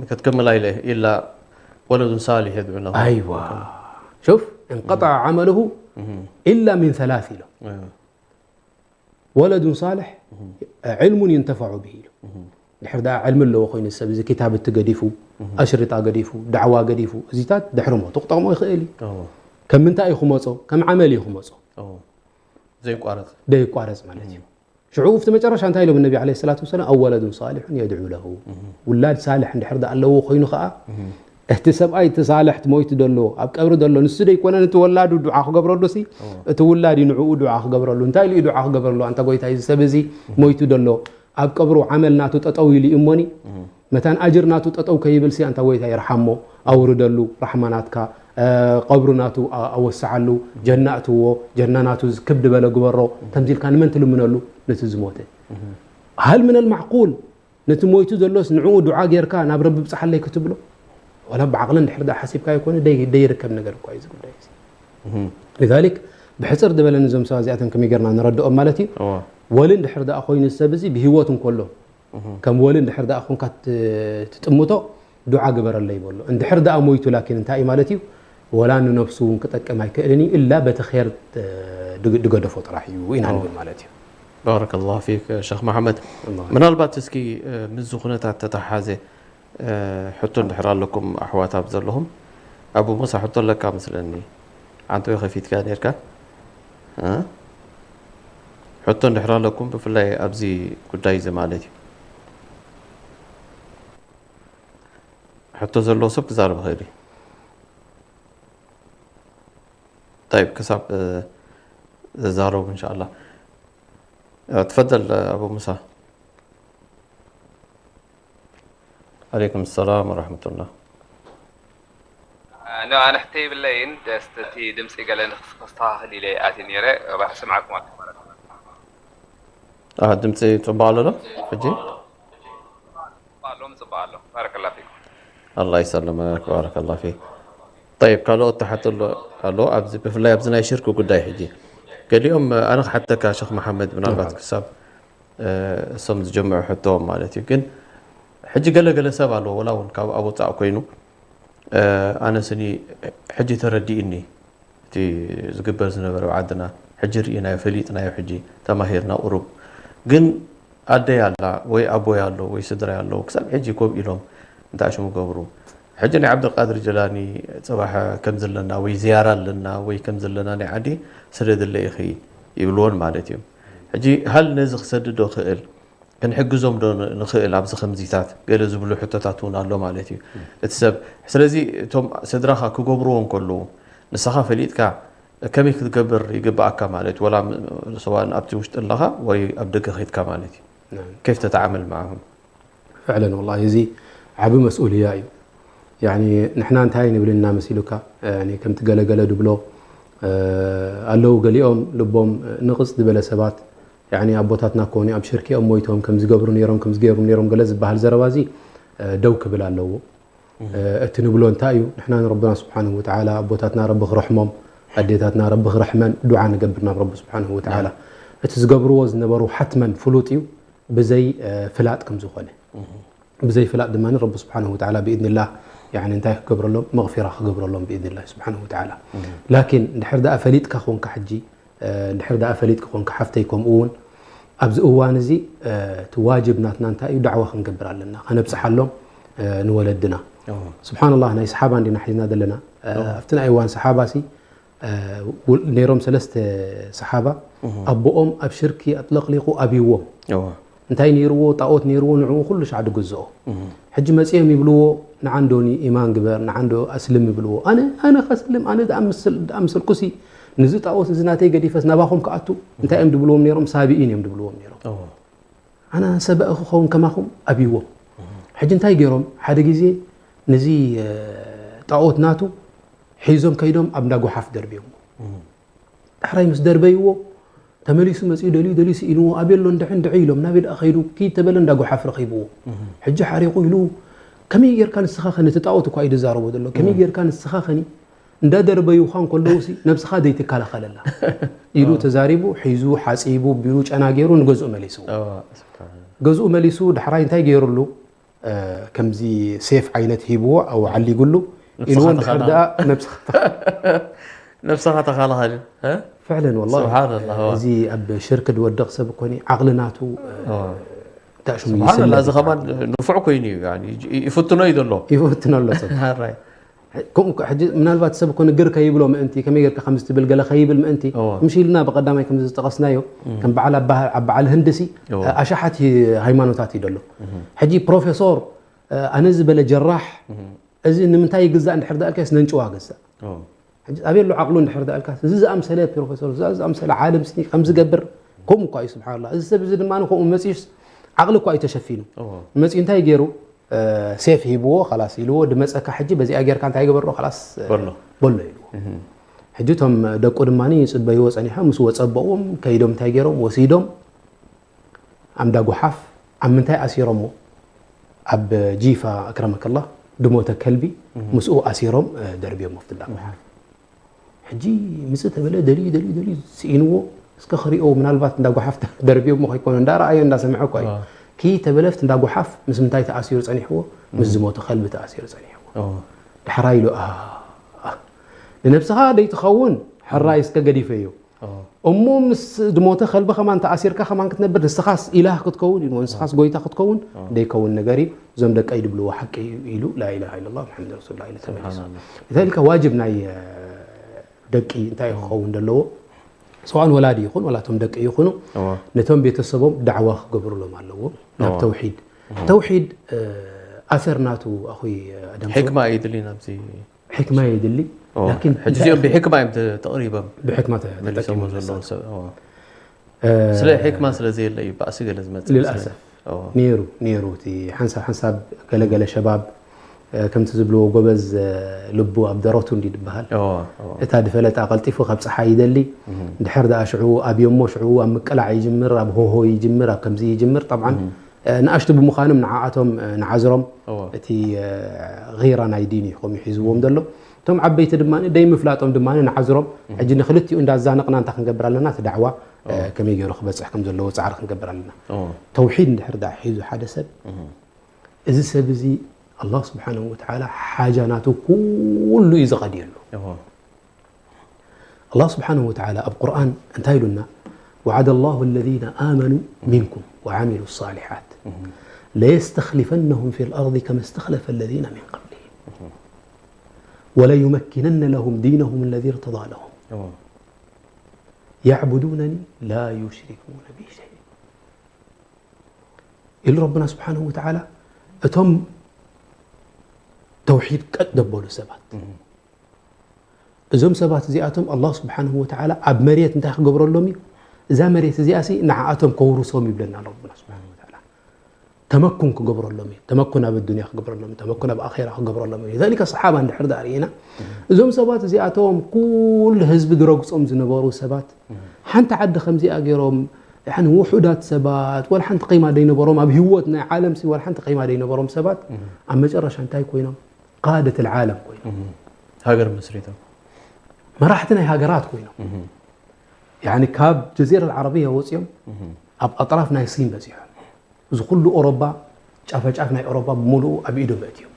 ክትከምላ ኢለ ኢላ ወለዱን ሳሊሕ የድዑ ለሁ። ኣይዋ። ሹፍ፣ እንቀጠዐ ዓመልሁ እህ። ኢላ ሚን ሰላስ ኢሎ። እህ። ወለዱን ሳልሕ እህ። ዕልሙን ዩንተፈዑ ብሂ ኢሎ። እህ። ድሕር ደኣ ዕልሚ ኣለዎ ኮይኑ ሰብ እዚ ኪታብቲ ገዲፉ፣ እህ። ኣሽሪጣ ገዲፉ፣ ዳዕዋ ገዲፉ፣ እዚታት ድሕሪ ሞቱ ክጠቕሞ ይኽእል እዩ። እዎ። ከም ምንታይ እዩ ክመጾ? ከም ዓመል እዩ ክመጾ። እዎ። ዘይቋረጽ። ዘይቋረጽ ማለት እዩ። እህ። ሽዑ ኣብቲ መጨረሻ እንታይ ኢሎም ነቢ ዓለይሂ ሰላቱ ወሰላም? "ኣው ወለዱን ሳሊሑን የድዑ ለሁ።" እህ። ውላድ ሳልሕ እንድሕር ደኣ ኣለዎ ኮይኑ ኸኣ፣ እህ። እቲ ሰብኣይ እቲ ሳልሕ እቲ ሞይቱ ደሎ፣ ኣብ ቀብሪ ደሎ፣ ንሱ ደይኮነ ነቲ ወላዱ ዱዓ ክገብረሉ ሲ፣ እዎ። እቲ ውላድ እዩ ንዕኡ ዱዓ ክገብረሉ። እንታይ ኢሉ እዩ ዱዓ ክገብረሉ? ኣንታ ጎይታይ፣ እዚ ሰብ እዚ እህ። ሞይቱ ደሎ፣ ኣብ ቀብሩ ዓመል ናቱ ጠጠው ኢሉ እዩ እሞኒ፣ እህ። መታን ኣጅር ናቱ ጠጠው ከይብል ሲ፣ ኣንታ ጎይታይ፣ ርሓሞ፣ ኣውርደሉ፣ ራሕማ ናትካ፣ እ፣ ቀብሩ ናቱ ኣ-፣ ኣወስዓሉ፣ ጀና እትዎ፣ ጀና ናቱ ክብ ዝበለ ግበሮ፣ ከምዚ ኢልካ ንመን ትልምነሉ? ነቲ ዝሞተ። እህ። ሃል ምነል ማዕቁል፣ ነቲ ሞይቱ ዘሎስ ንዕኡ ዱዓ ጌርካ ናብ ረቢ ብጽሓለይ ክትብሎ? ወላ ብዓቕሊ እንድሕር ደኣ ሓሲብካዮ ኮነ ደይ-፣ ደይርከብ ነገር እኳ እዩ እዚ ጉዳይ እዚ። እህ። ሊዛሊክ ብሕጽር ዝበለ ነዞም ሰባት እዚኣቶም ከመይ ጌርና ንረድኦም ማለት እዩ? እዋ። ወሊ እንድሕር ደኣ ኮይኑ ሰብ እዚ ብህይወት እንከሎ፣ እህ። ከም ወሊ እንድሕር ደኣ ኮንካ ት-፣ ትጥምቶ፣ ዱዓ ግበረለይ በሎ። እንድሕር ደኣ ሞይቱ ላኪን እንታይ እዩ ማለት እዩ? ወላ ንነብሱ እውን ክጠቅም ኣይክእልን እዩ፣ ኢላ በቲ ኼር፣ እ፣ ድግ-፣ ድገደፎ ጥራሕ እዩ ኢና ኣዎ። ንብል ማለት እዩ። ባረከላሁ ፊክ ሸኽ መሓመድ። ኣላህ። ምናልባት እስኪ፣ እ፣ ምስዚ ኩነታት ተተሓሓዘ፣ እ፣ ሕቶ እንድሕር ኣለኩም ኣሕዋት ኣብ ዘለኹም፣ ኣቡ ሙሳ ሕቶ ኣለካ መስለኒ። ዓንተወይ ከፊትካ ኔርካ? እ? ሕቶ እንድሕር ኣለኩም፣ ብፍላይ ኣብዚ ጉዳይ እዚ ማለት እዩ። ሕቶ ዘለዎ ሰብ ክዛረብ ይኽእል እዩ። طيب ክሳብ እ፣ ዝዛረቡ እንሻላ። እ፣ ትፈደል እ፣ ኣቡ ሙሳ። ዓለይኩም ሰላም ወረሕመቱላህ። ኖ ኣነ ሕቶ ይብለይን ደስ እቲ ድምፂ ገለ ንክስ- ከስተኻኽል ኢለ ኣትየ ነይረ። እባ ክስምዓኩም ኣለኹ ማለት ነው። አ፣ ድምፂ ፅቡቅ ኣሎ ዶ ሕጂ? ኣሎ ምፅባቅ ኣሎ። ባረከላ ፊኩም። ኣላ ይሰልመክ ባረከላ ፊክ። ጠይብ ካልኦት ተሓቶ ኣሎ ኣሎ ኣብዚ ብፍላይ ኣብዚ ናይ ሽርክ ጉዳይ ሕጂ ገሊኦም ኣነ ክሓተካ ሸክ መሓመድ ምናልባት ክሳብ እ፣ እሶም ዝጀምዑ ሕቶ ማለት እዩ ግን ሕጂ ገለ ገለ ሰብ ኣለዎ ወላ እውን ካብ ኣብ ወፃእ ኮይኑ እ፣ ኣነ ስኒ ሕጂ ተረዲእኒ እቲ ዝግበር ዝነበረ ኣብ ዓድና ሕጂ ርኢናዮ ፈሊጥናዮ ሕጂ ተማሂርና ቁሩብ ግን ኣደይ ኣላ ወይ ኣቦይ ኣሎ ወይ ስድራይ ኣለዉ ክሳብ ሕጂ ኮብ ኢሎም እንታይ ሽሙ ገብሩ ሕጂ ናይ ዓብደልቃድር ጀላኒ ፅባሕ ከም ዘለና ወይ ዝያራ ኣለና ወይ ከም ዘለና ናይ ዓዲ ስደድለ ኢኺ ይብልዎን ማለት እዩ ሕጂ ሃል ነዚ ክሰድዶ ክእል ክንሕግዞም ዶ ንኽእል ኣብዚ ከምዚታት ገለ ዝብሉ ሕቶታት እውን ኣሎ ማለት እዩ እቲ ሰብ ስለዚ እቶም ስድራኻ ክገብርዎ እንከለዉ ንስኻ ፈሊጥካ ከመይ ክትገብር ይግብኣካ ማለት ወላ ሰዋን ኣብቲ ውሽጢ ኣለኻ ወይ ኣብ ደገ ኸይድካ ማለት እዩ كيف تتعامل معهم فعلا والله እዚ ዓቢ መስኡልያ እዩ يعني ንሕና እንታይ ንብል እና መሲሉካ يعني ከምቲ ገለገለ ድብሎ ኣለዉ ገሊኦም ልቦም ንቕፅ ዝበለ ሰባት يعني ኣቦታትና ኮኑ ኣብ ሽርኪኦም ሞይቶም ከም ዝገብሩ ነይሮም ከም ዝገብሩ ነይሮም ገለ ዝበሃል ዘረባ እዚ ደው ክብል ኣለዎ እቲ ንብሎ እንታይ እዩ ንሕና ንረብና ስብሓንሁ ወተዓላ ኣቦታትና ረቢ ክረሕሞም ኣዴታትና ረቢ ክረሕመን ዱዓ ንገብር ናብ ረቢ ስብሓንሁ ወተዓላ እቲ ዝገብርዎ ዝነበሩ ሓትመን ፍሉጥ እዩ ብዘይ ፍላጥ ከም ዝኾነ ብዘይ ፍላጥ ድማ ረቢ ስብሓንሁ ወተዓላ ብኢድንላህ يعني እንታይ ክገብረሎም መቕፊራ ክገብረሎም ብኢድንላህ ስብሓንሁ ወተዓላ ላኪን እንድሕር ደኣ ፈሊጥካ ኮንካ ሕጂ እንድሕር ደኣ ፈሊጥካ ኮንካ ሓፍተይ ከምኡ እውን ኣብዚ እዋን እዚ እቲ ዋጅብ ናትና እንታይ እዩ ዳዕዋ ክንገብር ኣለና ከነብፅሓሎም ንወለድና ስብሓንላህ ናይ ሰሓባ እንዲና ሒዝና ዘለና ኣብቲ ናይ እዋን ሰሓባ ሲ ነይሮም ሰለስተ ሰሓባ ኣቦኦም ኣብ ሽርኪ ኣጥለቕሊቑ ኣብይዎም እንታይ ነይርዎ ጣኦት ነይርዎ ንዕኡ ኩሉ ሻዕ ድግዝኦ ሕጂ መፂኦም ይብልዎ ንዓንዶኒ ኢማን ግበር ንዓንዶ ኣስልም ይብልዎ ኣነ ኣነ ከስልም ኣነ ድኣምስልኩሲ ንዚ ጣኦት እዚ ናተይ ገዲፈስ ናባኹም ክኣቱ እንታይ እዮም ድብልዎም ነይሮም ሳቢኢን እዮም ድብልዎም ነይሮም ኣነ ሰበእ ክኸውን ከማኹም ኣብይዎም ሕጂ እንታይ ገይሮም ሓደ ግዜ ነዚ ጣኦት ናቱ ሒዞም ከይዶም ኣብ እንዳጓሓፍ ደርብዮሞ ዳሕራይ ምስ ደርበይዎ ተመሊሱ መፂኡ ደልዩ ደልዩ ስኢንዎ ኣበሎ እንድዒ እንድዒ ኢሎም ናበይ ደኣ ከይዱ ኪድ ተበለ እንዳጓሓፍ ረኺብዎ ሕጂ ሓሪቑ ኢሉ ከመይ ጌርካ ንስኻ ኸኒ እቲ ጣኦት እኳ እዩ ዝዛረቦ ዘሎ ከመይ ጌርካ ንስኻ ኸኒ እንዳደርበዩኻ እንከለዉ ሲ ነብስኻ ዘይትከላኸለላ ኢሉ ተዛሪቡ ሒዙ ሓፂቡ ቢሉ ጨና ገይሩ ንገዝኡ መሊስዎ ገዝኡ መሊሱ ዳሕራይ እንታይ ገይሩሉ ከምዚ ሴፍ ዓይነት ሂብዎ ኣው ዓሊጉሉ ኢልዎ እንድሕር ደኣ ነብስኻ ነብስኻ ተኻላኸል ፍዕለን ወላ ስብሓንላህ እዚ ኣብ ሽርክ ዝወድቕ ሰብ ኮኒ ዓቕሊ ናቱ እንታይ ሽሙ ስብሓንላ እዚ ከማን ንፉዕ ኮይኑ እዩ ይፍትኖ እዩ ዘሎ ይፍትኖ ኣሎ ሰብ ከምኡ ሕጂ ምናልባት ሰብ እኮ ንግር ከይብሎ ምእንቲ ከመይ ጌርካ ከምዚ ትብል ገለ ከይብል ምእንቲ ምሽ ኢልና ብቀዳማይ ከምዚ ዝጠቐስናዮ ከም በዓል ኣብ በዓል ህንድሲ ኣሻሓት ሃይማኖታት እዩ ደሎ ሕጂ ፕሮፌሶር ኣነ ዝበለ ጀራሕ እዚ ንምንታይ ይግዛእ እንድሕር ዳኣልካስ ነንጭዋ ግዛእ ሕጂ ኣበየሎ ዓቕሉ እንድሕር ዳኣልካስ እዚ ዝኣምሰለ ፕሮፌሶር እዚ ዝኣምሰለ ዓለም ስኒ ከምዝገብር ከምኡ እኳ እዩ ስብሓንላ እዚ ሰብ እዚ ድማ ከምኡ መፅዩስ ዓቕሊ እኳ እዩ ተሸፊኑ መፅዩ እንታይ ገይሩ ሴፍ ሂብዎ ኸላስ ኢልዎ ድመፀካ ሕጂ በዚኣ ጌርካ እንታይ ገበሮ ኸላስ በሎ ኢልዎ ሕጂ እቶም ደቁ ድማ ይፅበይዎ ፀኒሖም ምስ ወፀበዎም ከይዶም እንታይ ገይሮም ወሲዶም ኣምዳ ጓሓፍ ኣብ ምንታይ ኣሲሮሞ ኣብ ጂፋ ኣክረመከላ ድሞተ ከልቢ ምስኡ ኣሲሮም ደርብዮም ኣብቲ እንዳ ጓሓፍ ሕጂ ምጽእ ተበለ ደልዩ ደልዩ ደልዩ ስኢንዎ እስከ ክሪኦ ምናልባት እንዳ ጓሓፍ ደርብዮሞ ከይኮነ እንዳ ረኣዮ እንዳ ሰምዐ እኳ እዩ ክይ ተበለ ኣብቲ እንዳ ጓሓፍ ምስ ምንታይ ተኣሲሩ ጸኒሕዎ ምስ ዝሞተ ከልቢ ተኣሲሩ ጸኒሕዎ ዳሕራይ ኢሉ ንነብስኻ ደይትኸውን ሕራይ እስከ ገዲፈዮ እሞ ምስ ዝሞተ ከልቢ ከማን ተኣሲርካ ከማን ክትነብር ንስኻስ ኢላህ ክትከውን ኢልዎ ንስኻስ ጎይታ ክትከውን ደይከውን ነገር እዩ እዞም ደቀይ ድብልዎ ሓቂ እዩ ኢሉ ላኢላሃ ኢለላህ ሙሓመድ ረሱሉላህ ኢሉ ተመሊሱ እንታይ ኢልካ ዋጅብ ናይ ደቂ እንታይ ክኸውን ዘለዎ ሰብኣን ወላዲ ይኹን ወላቶም ደቂ ይኹኑ ነቶም ቤተሰቦም ዳዕዋ ክገብሩሎም ኣለዎም ናብ ተውሒድ ተውሒድ ኣሰር ናቱ ኣኹይ ኣደም ሕክማ እዩ ድሊ ናብዚ ሕክማ የድሊ ኦ፣ ላኪን ሕጂ እዚኦም ብሕክማ እዮም ተ- ተቕሪቦም ብሕክማ ተ- መሊሶም ተጠቂሞም ዘለዉ ነሳ። ሰብ ኦ። እ፣ ስለ ሕክማ ስለ ዘየለ እዩ ባእሲ ገለ ዝመፅእ ልልኣሰፍ ኦ። ነይሩ ነይሩ እቲ ሓንሳብ ሓንሳብ ገለገለ ሸባብ እ፣ ከምቲ ዝብልዎ ጎበዝ እ፣ ልቡ ኣብ ደረቱ እንዲ ዝበሃል ኦ፣ ኦ። እታ ድፈለጣ ቀልጢፉ ካብ ፀሓይ ይደሊ ድሕር ደኣ ሽዑ ኣብዮሞ ሽዑ ኣብ ምቅላዕ ይጅምር ኣብ ሆሆ ይጅምር ኣብ ከምዚ ይጅምር ጠብዓን እ፣ ንኣሽቱ ብምዃኖም ንዓኣቶም እ፣ ንዓዝሮም እወ። እቲ እ፣ ጊራ ናይ ዲን እዩ ከምኡ ሒዝዎም ዘሎ እቶም ዓበይቲ ድማ ደይ ምፍላጦም ድማ ንዓዝሮም ሕጂ ንክልቲኡ እንዳዛነቕና እንታይ ክንገብር ኣለና እቲ ዳዕዋ እ፣ ከመይ ገይሩ ክበፅሕ ከም ዘለዎ ፃዕሪ ክንገብር ኣለና እወ። ተውሒድ እንድሕር ደኣ ሒዙ ሓደ ሰብ እዚ ሰብ እዚ ኣላህ ስብሓንሁ ወተዓላ ሓጃ ናቱ ኩሉ እዩ ዝቐድየሉ እወ። ኣላህ ስብሓንሁ ወተዓላ ኣብ ቁርኣን እንታይ ኢሉና وعد الله الذين آمنوا منكم وعملوا الصالحات ليستخلفنهم في الأرض كما استخلف الذين من قبلهم وليمكنن لهم دينهم الذي ارتضى لهم እወ። يعبدونني لا يشركون بي شيئا ኢሉ ረብና ስብሓንሁ ወተዓላ እቶም ተውሒድ ቀጥ ደበሉ ሰባት እዞም ሰባት እዚኣቶም ኣላህ ስብሓንሁ ወተዓላ ኣብ መሬት እንታይ ክገብረሎም እዩ እዛ መሬት እዚኣ ሲ ንዓኣቶም ከውርሶም ይብለና ረብና ስብሓንሁ ወተዓላ ተመኩን ክገብረሎም እዩ ተመኩን ኣብ ኣዱንያ ክገብረሎም እዩ ተመኩን ኣብ ኣኼራ ክገብረሎም እዩ ذلك ሰሓባ እንድሕር ዳ ርኢና እዞም ሰባት እዚኣቶም ኩሉ ህዝቢ ዝረግፆም ዝነበሩ ሰባት ሓንቲ ዓዲ ከምዚኣ ገይሮም ያኒ ውሑዳት ሰባት ወላ ሓንቲ ቂማ ደይነበሮም ኣብ ህይወት ናይ ዓለም ሲ ወላ ሓንቲ ቂማ ደይነበሮም ሰባት ኣብ መጨረሻ እንታይ ኮይኖም ቃደት العالم ኮይኖም ሃገር መስሪቶም መራሕቲ ናይ ሃገራት ኮይኖም ያኒ ካብ ጀዚራ ዓረብያ ወፂኦም ኣብ ኣጥራፍ ናይ ሲን በፂሖም እዚ ኩሉ ኦሮባ ጫፈጫፍ ናይ ኦሮባ ብምሉኡ ኣብ ኢዶም ኣእትዮም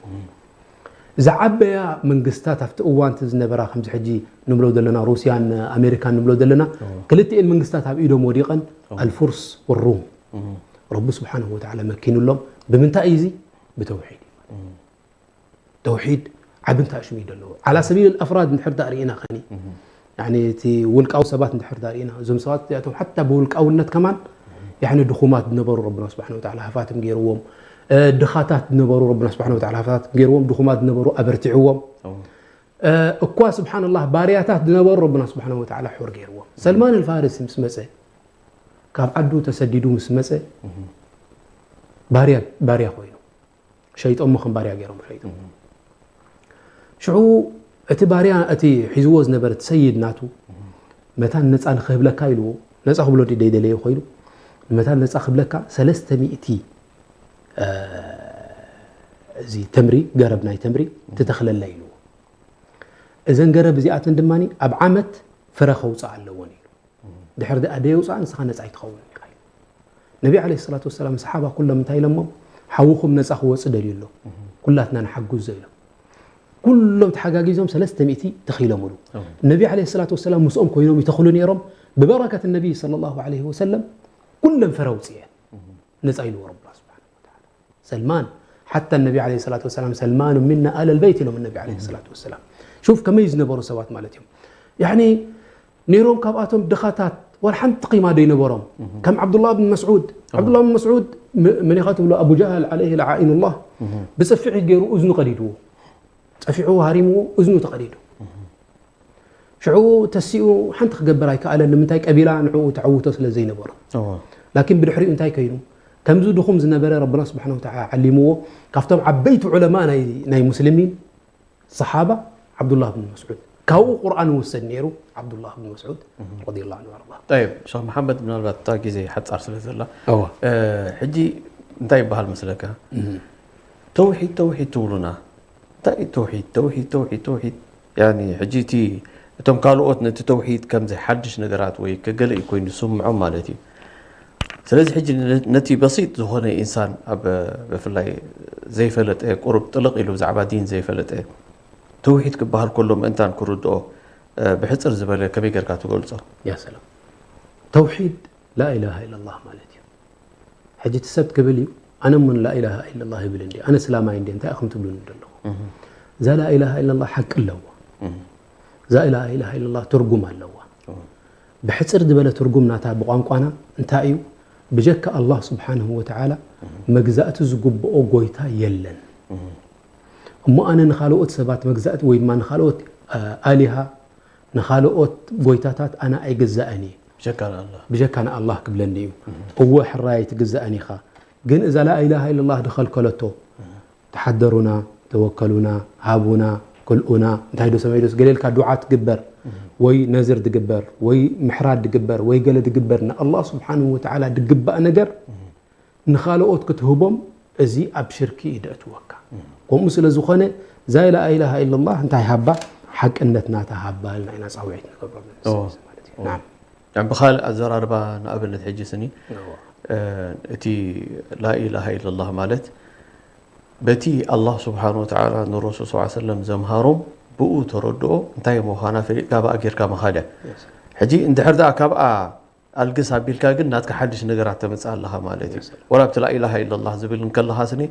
ዝዓበያ መንግስታት ኣብቲ እዋን እቲ ዝነበራ ከምዚ ሕጂ ንብሎ ዘለና ሩስያን ኣሜሪካን ንብሎ ዘለና ክልቲኤን መንግስታት ኣብ ኢዶም ወዲቐን ኣልፉርስ ወሩም ረቢ ስብሓንሁ ወተዓላ መኪኑሎም ብምንታይ እዩ እዚ ብተውሒድ እዩ ተውሒድ ዓቢ እንታይ ሽሙ እዩ ዘለዎ ዓላ ሰቢል ኣፍራድ እንድሕር ዳ ርኢና ኸኒ ያኒ እቲ ውልቃዊ ሰባት እንድሕር ዳ ርኢና እዞም ሰባት እዚኣቶም ሓታ ብውልቃውነት ከማን ያኒ ድኹማት ዝነበሩ ረብና ስብሓን ወተዓላ ሃፋትም ገይርዎም እ፣ ድኻታት ዝነበሩ ረብና ስብሓን ወተዓላ ሃፋትም ገይርዎም ድኹማት ዝነበሩ ኣበርቲዕዎም እ፣ እኳ ስብሓንላህ ባርያታት ዝነበሩ ረብና ስብሓን ወተዓላ ሑር ገይርዎም ሰልማን ኣልፋርሲ ምስ መፀ ካብ ዓዱ ተሰዲዱ ምስ መፀ ባርያ ባርያ ኮይኑ ሸይጦሞ ከም ባርያ ገይሮም ሸይጦም ሽዑ እቲ ባርያ እቲ ሒዝዎ ዝነበረ እቲ ሰይድ ናቱ መታን ነፃ ንክህብለካ ኢልዎ ነፃ ክብሎ ደይደለየ ኮይኑ ንመታን ነፃ ክብለካ ሰለስተ ሚእቲ እዚ ተምሪ ገረብ ናይ ተምሪ ትተኽለላ ኢልዎ እዘን ገረብ እዚኣተን ድማ ኣብ ዓመት ፍረ ከውፅእ ኣለዎን ኢሉ ድሕር ደኣ ደየውፅኣ ንስኻ ነፃ ኣይትኸውን ኢኻ ኢሉ ነቢ ዓለ ሰላት ወሰላም ሰሓባ ኩሎም እንታይ ኢሎሞም ሓውኹም ነፃ ክወፅእ ደልዩ ኣሎ ኩላትና ንሓግዞ ኢሎም ኩሎም ተሓጋጊዞም ሰለስተ ሚእቲ ተኺሎምሉ ነቢ ዓለ ሰላት ወሰላም ምስኦም ኮይኖም ይተኽሉ ነይሮም ብበረከት ነቢ ለ ላሁ ለ ወሰለም ኩለን ፍረ ውፅኤን ነፃ ኢልዎ ረብና ስብሓን ወተዓላ ሰልማን ሓታ ነቢ ዓለ ሰላት ወሰላም ሰልማኑ ምና ኣለ ልበይት ኢሎም ነቢ ዓለ ሰላት ወሰላም ሹፍ ከመይ ዝነበሩ ሰባት ማለት እዮም ያኒ ነይሮም ካብኣቶም ድኻታት ወላ ሓንቲ ቂማ ደይነበሮም ከም ዓብዱላህ ብን መስዑድ ዓብዱላህ ብን መስዑድ መኒኻ ትብሎ ኣቡ ጃህል ዓለይህ ለዓኢኑላህ ብፅፍዒ ገይሩ እዝኑ ቀዲድዎ ፀፊዑ ሃሪምዎ እዝኑ ተቐዲዱ ሽዑ ተሲኡ ሓንቲ ክገብር ኣይከኣለን ንምንታይ ቀቢላ ንዕኡ ተዕውቶ ስለ ዘይነበሮ ላኪን ብድሕሪኡ እንታይ ከይኑ ከምዚ ድኹም ዝነበረ ረብና ስብሓን ወተዓላ ዓሊምዎ ካብቶም ዓበይቲ ዑለማ ናይ ሙስሊሚን ሰሓባ ዓብዱላህ ብን መስዑድ ካብኡ ቁርኣን ይውሰድ ነይሩ ዓብዱላህ ብን መስዑድ ረዲየላሁ ዐንሁ ወአርዳ ጠይብ ሸኽ መሓመድ ምናልባት እታ ግዜ ሓፃር ስለ ዘላ እወ እ፣ ሕጂ እንታይ ይበሃል መስለካ ተውሒድ ተውሒድ ትብሉና እንታይ እዩ ተውሒድ ተውሒድ ተውሒድ ተውሒድ ያኒ ሕጂ እቲ እቶም ካልኦት ነቲ ተውሒድ ከምዚ ሓድሽ ነገራት ወይ ከገለ እዩ ኮይኑ ዝስምዖም ማለት እዩ ስለዚ ሕጂ ነ- ነቲ በሲጥ ዝኾነ ኢንሳን ኣብ ብፍላይ ዘይፈለጠ ቁሩብ ጥልቕ ኢሉ ብዛዕባ ዲን ዘይፈለጠ ተውሒድ ክበሃል ከሎ ምእንታን ክርድኦ እ፣ ብሕፅር ዝበለ ከመይ ጌርካ ትገልፆ ያ ሰላም ተውሒድ ላኢላሃ ኢለላህ ማለት እዩ ሕጂ እቲ ሰብ ክብል እዩ ኣነ እውን ላኢላሃ ኢለላህ ይብል እንዲ ኣነ ስላማይ እንዲ እንታይ ኢኹም ትብሉኒ ዘለኹ እዛ ላኢላሃ ኢለላህ ሓቂ ኣለዋ እዛ ላኢላሃ ኢለላህ ትርጉም ኣለዋ ብሕፅር ዝበለ ትርጉም ናታ ብቋንቋና እንታይ እዩ ብጀካ ኣላህ ስብሓንሁ ወተዓላ መግዛእቲ ዝግብኦ ጎይታ የለን እሞ ኣነ ንኻልኦት ሰባት መግዛእቲ ወይ ድማ ንኻልኦት ኣሊሃ ንኻልኦት ጎይታታት ኣነ ኣይግዛእን እየ። ብጀካ ንኣላህ። ብጀካ ንኣላህ ክብለኒ እዩ። እወ ሕራይ ትግዛእን ኢኻ። ግን እዛ ላኢላሃ ኢለላህ ድኸልከለቶ ተሓደሩና፣ ተወከሉና፣ ሃቡና፣ ክልኡና እንታይ ዶ ሰማይ ዶስ ገሌልካ ዱዓ ትግበር ወይ ነዝር ድግበር ወይ ምሕራድ ድግበር ወይ ገለ ድግበር ንኣላህ ስብሓንሁ ወተዓላ ድግባእ ነገር ንኻልኦት ክትህቦም፣ እዚ ኣብ ሽርኪ እዩ ደእትወካ። ከምኡ ስለ ዝኾነ እዛ ላኢላሃ ኢለላህ እንታይ ሃባ ሓቅነት ናታ ሃባ ኢልና ኢና ፃውዒት ንገብረሉ ንሰብ ማለት እዩ። ናም። ብካልእ ኣዘራርባ ንኣብነት ሕጂ ስኒ እቲ ላኢላሃ ኢለላህ ማለት በቲ ኣላህ ስብሓን ወተዓላ ንረሱል ስ ሰለም ዘምሃሮም ብኡ ተረድኦ እንታይ ምዃና ፈሊጥካ ብኣ ጌርካ ምኻድ እያ። ሕጂ እንድሕር ደኣ ካብኣ ኣልግስ ኣቢልካ ግን ናትካ ሓድሽ ነገራት ተምፅእ ኣለኻ ማለት እዩ። ወላ ኣብቲ ላኢላሃ ኢለላህ ዝብል እንከለኻ ስኒ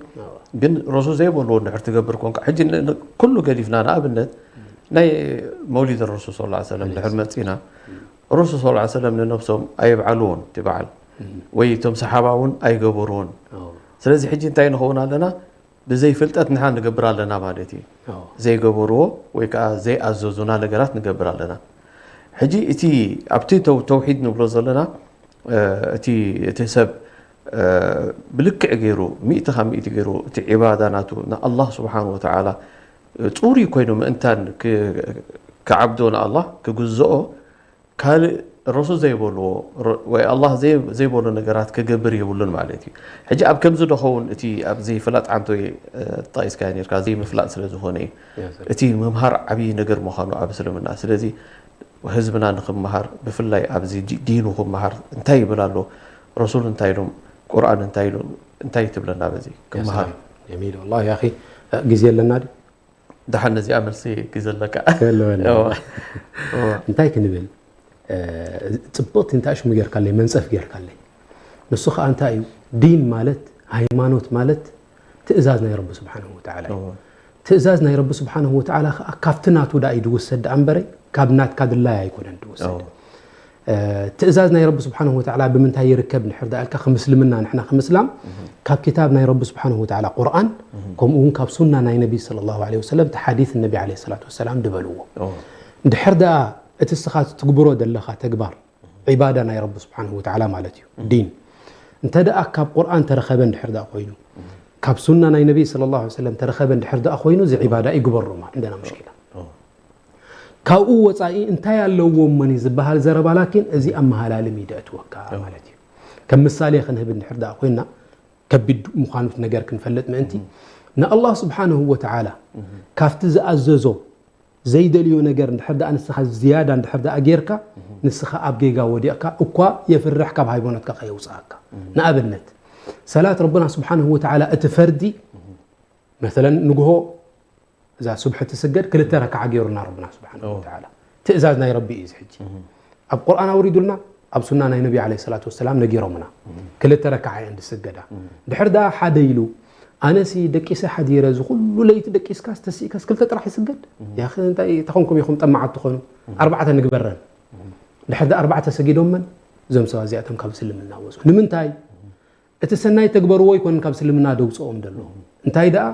ግን ረሱል ዘይበልዎ እንድሕር ትገብር ኮንካ ሕጂ ኩሉ ገዲፍና ንኣብነት ናይ መውሊድ ረሱል ስ ሰለም ድሕር መፂና ረሱል ስ ሰለም ንነብሶም ኣየብዓልዎን እቲ በዓል ወይ እቶም ሰሓባ እውን ኣይገበርዎን። ስለዚ ሕጂ እንታይ ንኸውን ኣለና? ብዘይ ፍልጠት ንሕና ንገብር ኣለና ማለት እዩ። ዘይገበርዎ ወይ ከዓ ዘይኣዘዙና ነገራት ንገብር ኣለና። ሕጂ እቲ ኣብቲ ተው- ተውሒድ ንብሎ ዘለና እቲ እቲ ሰብ ብልክዕ ገይሩ ሚእቲ ካብ ሚእቲ ገይሩ እቲ ዒባዳ ናቱ ንኣላህ ስብሓን ወተዓላ ፅሩይ ኮይኑ ምእንታን ክዓብዶ ንኣላህ ክግዝኦ ካልእ ረሱል ዘይበልዎ ወይ ኣላህ ዘይበሎ ነገራት ክገብር የብሉን ማለት እዩ። ሕጂ ኣብ ከምዚ ዶ ኸውን እቲ ኣብዚ ፍላጥ ዓንቶ ጠቂስካ ነርካ ዘይምፍላጥ ስለ ዝኾነ እዩ። እቲ ምምሃር ዓብዪ ነገር ምዃኑ ኣብ እስልምና ስለዚ ህዝብና ንክመሃር ብፍላይ ኣብዚ ዲኑ ክመሃር እንታይ ይብል ኣሎ ረሱል እንታይ ኢሎም ቁርኣን እንታይ ኢሉ እንታይ ትብለና በዚ ክመሃር ጀሚል ወላሂ ያኺ ግዜ ኣለና ድዩ? ደሓን ነዚኣ መልሲ ግዘለካ የለወለ እንታይ ክንብል ጽብቕቲ እንታይ ሽሙ ጌርካለይ መንጸፍ ጌርካለይ ንሱ ከዓ እንታይ እዩ ዲን ማለት ሃይማኖት ማለት ትእዛዝ ናይ ረቢ ስብሓንሁ ወተዓላ እዩ ትእዛዝ ናይ ረቢ ስብሓንሁ ወተዓላ ከዓ ካብቲ ናቱ ዳ እዩ ድውሰድ ደኣ እምበረ ካብ ናትካ ድላይ ኣይኮነን ድውሰድ ትእዛዝ ናይ ረቢ ስብሓንሁ ወተዓላ ብምንታይ ይርከብ ንድሕር ደኣ ኢልካ ከም እስልምና ንሕና ከም እስላም ካብ ክታብ ናይ ረቢ ስብሓንሁ ወተዓላ ቁርኣን ከምኡ እውን ካብ ሱና ናይ ነቢ ስለ ላሁ ለ ወሰለም እቲ ሓዲት ነቢ ለ ሰላት ወሰላም ድበልዎ ድሕር ደኣ እቲ እስኻ ትግብሮ ዘለኻ ተግባር ዒባዳ ናይ ረቢ ስብሓንሁ ወተዓላ ማለት እዩ ዲን እንተ ደኣ ካብ ቁርኣን ተረኸበ እንድሕር ደኣ ኮይኑ ካብ ሱና ናይ ነቢ ስለ ላሁ ሰለም ተረኸበ እንድሕር ደኣ ኮይኑ እዚ ዒባዳ ይግበሮ ማለት እንደና ሙሽኪላ ካብኡ ወፃኢ እንታይ ኣለዎም መን ዝበሃል ዘረባ ላኪን እዚ ኣመሃላልም ይደእትወካ ማለት እዩ ከም ምሳሌ ክንህብ እንድሕር ደኣ ኮይና ከቢድ ምዃኑ ነገር ክንፈልጥ ምእንቲ ንኣላህ ስብሓንሁ ወተዓላ ካብቲ ዝኣዘዞ ዘይደልዮ ነገር እንድሕር ደኣ ንስኻ ዝያዳ እንድሕር ደኣ ጌርካ ንስኻ ኣብ ጌጋ ወዲቕካ እኳ የፍርሕ ካብ ሃይማኖትካ ከየውፅኣካ ንኣብነት ሰላት ረብና ስብሓንሁ ወተዓላ እቲ ፈርዲ መሰለን ንግሆ እዛ ሱብሒ ትስገድ ክልተ ረክዓ ገይሩና ረብና ስብሓን ወተዓላ ትእዛዝ ናይ ረቢ እዩ እዚ ሕጂ ኣብ ቁርኣን ኣውሪዱልና ኣብ ሱና ናይ ነቢ ለ ሰላት ወሰላም ነጊሮምና ክልተ ረክዓ እየን ዝስገዳ ድሕር ደኣ ሓደ ኢሉ ኣነሲ ደቂሰ ሓዲረ እዚ ኩሉ ለይቲ ደቂስካስ ተሲእካስ ክልተ ጥራሕ ይስገድ ያኺ እንታይ ተኾንኩም ኢኹም ጠማዓት ትኾኑ ኣርባዕተ ንግበረን ድሕር ደኣ ኣርባዕተ ሰጊዶመን እዞም ሰባት እዚኣቶም ካብ እስልምና ወፁ ንምንታይ እቲ ሰናይ ተግበርዎ ኣይኮነን ካብ እስልምና ደውፅኦም ዘሎ እንታይ ደኣ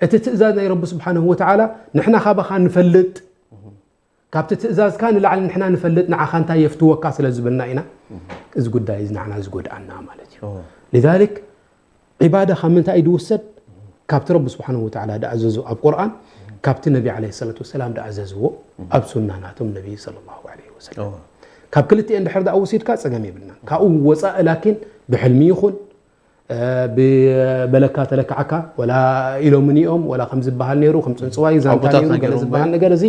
እቲ ትእዛዝ ናይ ረቢ ስብሓንሁ ወተዓላ ንሕና ካባኻ ንፈልጥ ካብቲ ትእዛዝካ ንላዕሊ ንሕና ንፈልጥ ንዓኻ እንታይ የፍትወካ ስለ ዝበልና ኢና እዚ ጉዳይ እዚ ንዓና ዝጎድኣና ማለት እዩ ሊዛሊክ ዒባዳ ካብ ምንታይ እዩ ዝውሰድ ካብቲ ረቢ ስብሓንሁ ወተዓላ ድኣዘዞ ኣብ ቁርኣን ካብቲ ነቢ ለ ሰላት ወሰላም ድኣዘዝዎ ኣብ ሱና ናቶም ነቢ ለ ላሁ ለ ወሰለም ካብ ክልቲኤን ድሕር ደኣ ውሲድካ ፀገም የብልናን ካብኡ ወፃኢ ላኪን ብሕልሚ ይኹን ብበለካ ተለክዓካ ወላ ኢሎምኒ እዮም ወላ ከም ዝበሃል ነይሩ ከም ፅንፅዋይ ዛንታ ነይሩ ገለ ዝበሃል ነገር እዚ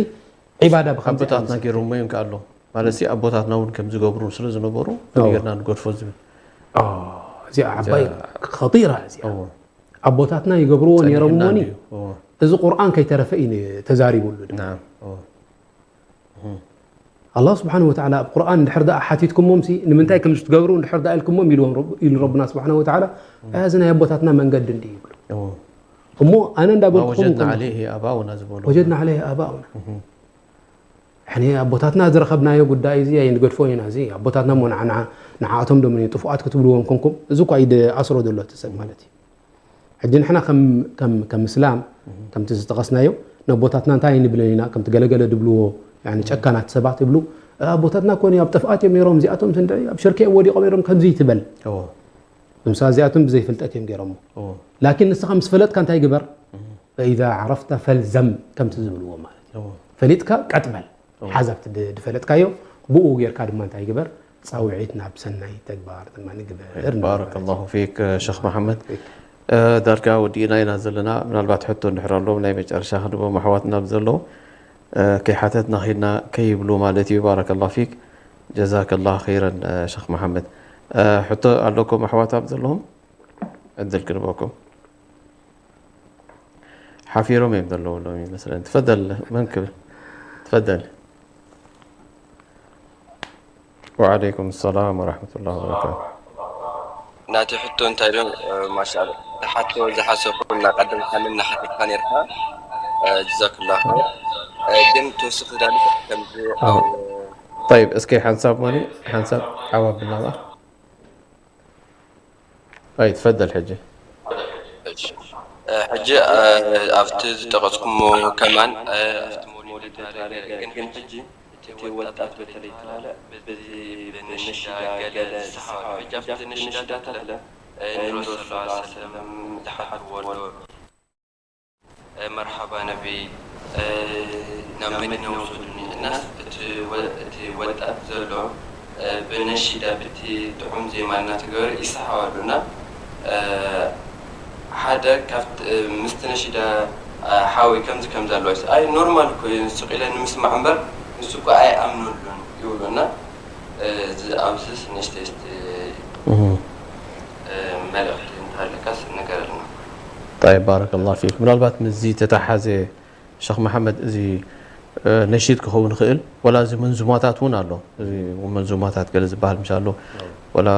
ዒባዳ ብከምዚ ኣቦታትና ገይሮሞ እዮም ከኣሎ ማለት ኣቦታትና እውን ከም ዝገብሩ ስለ ዝነበሩ ጌርና ንገድፎ ዝብል እዚኣ ዓባይ ከጢራ እዚኣ ኣቦታትና ይገብርዎ ነይሮም ሞኒ እዚ ቁርኣን ከይተረፈ እዩ ተዛሪቡሉ ድማ ኣላህ ስብሓን ወተዓላ ኣብ ቁርኣን እንድሕር ደኣ ሓቲትኩሞም ሲ ንምንታይ ከምዚ ትገብሩ እንድሕር ደኣ ኢልኩሞም ኢልዎም ኢሉ ረብና ስብሓን ወተዓላ እዚ ናይ ኣቦታትና መንገዲ እንዲ ይብሉ እሞ ኣነ እንዳበልኩኹም ወጀድና ዓለይህ ኣባኡና ዝበሉ ወጀድና ዓለይህ ኣባኡና ሕኒ ኣቦታትና ዝረኸብናዮ ጉዳይ እዚ ኣይንገድፎ ኢና እዚ ኣቦታትና እሞ ንዓቶም ዶ ጥፉኣት ክትብልዎም ኮንኩም እዚ እኳ እዩ ኣስሮ ዘሎ እቲ ሰብ ማለት እዩ ሕጂ ንሕና ከም ከም ከም እስላም ከምቲ ዝጠቐስናዮ ነቦታትና እንታይ ንብለን ኢና ከምቲ ገለገለ ድብልዎ ያኒ ጨካናት ሰባት ይብሉ ኣቦታትና ኮኒ ኣብ ጥፍኣት እዮም ነይሮም እዚኣቶም ስንድዒ ኣብ ሽርክ እዮም ወዲቖም ነይሮም ከምዚ ትበል እዎ ንምሳ እዚኣቶም ብዘይ ፍልጠት እዮም ገይሮሞ እዎ ላኪን ንስኻ ምስ ፈለጥካ እንታይ ግበር ፈኢዛ ዓረፍተ ፈልዘም ከምቲ ዝብልዎ ማለት እዩ እዎ ፈሊጥካ ቀጥ በል ሓዝ ኣብቲ ድ- ድፈለጥካዮ ብኡ ጌርካ ድማ እንታይ ግበር ፃውዒት ናብ ሰናይ ተግባር ድማ ንግበር ንብል ባረከ ማለት ላሁ ፊክ ሸኽ መሓመድ ዳርጋ ወዲእና ኢና ዘለና ምናልባት ሕቶ እንድሕር ኣለዎም ናይ መጨረሻ ክንቦም ኣሕዋትና ብዘለዉ ከይሓተትና ኺድና ከይብሉ ማለት እዩ ባረከ ላ ፊክ ጀዛከ ላ ኸይረን ሸኽ መሓመድ ሕቶ ኣለኩም ኣሕዋት ኣብ ዘለኹም ዕድል ክንበኩም ሓፊሮም እዮም ዘለዉ ሎም ይመስለኒ ትፈደል መን ክብል ትፈደል وعليكم السلام ورحمة الله وبركاته ናቲ ሕቶ እንታይ ዶ ማሻል ዝሓቶ ዝሓሰብኩ እናቀደምካኒ እናሓተትካ ነርካ ጅዛክላ ግን ተወስኺ ዳሊ ከምዚ طيب እስኪ ሓንሳብ ማኒ ሓንሳብ ዓባ ብናባ ኣይ ትፈደል ሕጂ ሕጂ ኣብቲ ዝጠቐስኩሞ ከማን ኣብቲ ሞሊድ ማድረግ ግን ሕጂ እቲ ወጣት በተለይ ተባለ በዚ ብነሽዳ ገለ ዝሰሓዋ ሕጂ ኣብቲ ነሽዳ ተለ ንረሱል ሰለም ዝሓትዎ ኣሎ መርሓባ ነቢ ናብ መዲና ውሰዱኒ እናስ እቲ ወጣት ዘሎ ብነሺዳ ብቲ ጥዑም ዜማ እናተገበረ ይሰሓዋሉ እና ሓደ ካብቲ ምስቲ ነሺዳ ሓወይ ከምዚ ከምዚ ኣለዋ ኣይ ኖርማል እኮ እዩ ስቕ ኢለ ንምስማዕ እምበር ንሱ እኮ ኣይኣምነሉን ይብሉ እና ኣብዚ ንእሽተይ እስቲ መልእኽቲ እንተሃለካስ ንገረልና። طيب بارك الله فيك ምናልባት ምስዚ ተተሓዘ ሸኽ መሓመድ እዚ ነሺድ ክኸውን ይኽእል ወላ እዚ መንዙማታት እውን ኣሎ እዚ መንዙማታት ገለ ዝበሃል ምሽ ኣሎ ወላ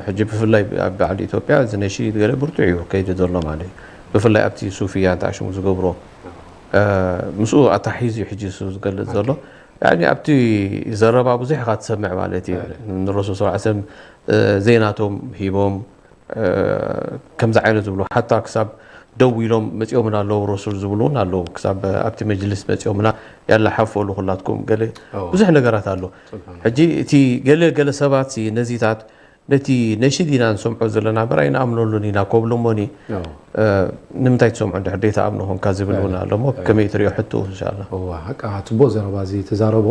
ሕጂ ብፍላይ ኣብ በዓል ኢትዮጵያ እዚ ነሺድ ገለ ብርቱዕ እዩ ከይዲ ዘሎ ማለት እዩ ብፍላይ ኣብቲ ሱፍያ እንታይ ሽሙ ዝገብሮ ምስኡ ኣታሒዙ እዩ ሕጂ ዝገልፅ ዘሎ ያኒ ኣብቲ ዘረባ ብዙሕ ኢኻ ትሰምዕ ማለት እዩ ንረሱል ስ ሰለም ዜናቶም ሂቦም ከምዚ ዓይነት ዝብሉ ሓታ ክሳብ ደው ኢሎም መፂኦምና ኣለዉ ረሱል ዝብሉ እውን ኣለዉ ክሳብ ኣብቲ መጅልስ መፂኦምና ያላ ሓፈሉ ኩላትኩም ገለ ብዙሕ ነገራት ኣሎ ሕጂ እቲ ገለ ገለ ሰባት ነዚታት ነቲ ነሽድ ኢና ንሰምዖ ዘለና እምበር ኣይንኣምነሉን ኢና ከብሉ እሞኒ ንምንታይ ትሰምዖ እንድሕር ደይተኣምኑ ኮንካ ዝብል እውን ኣሎ እሞ ከመይ ትሪኦ ሕትኡ እንሻላ እዋ ሓቃ ፅቡቅ ዘረባ እዚ ተዛረቦ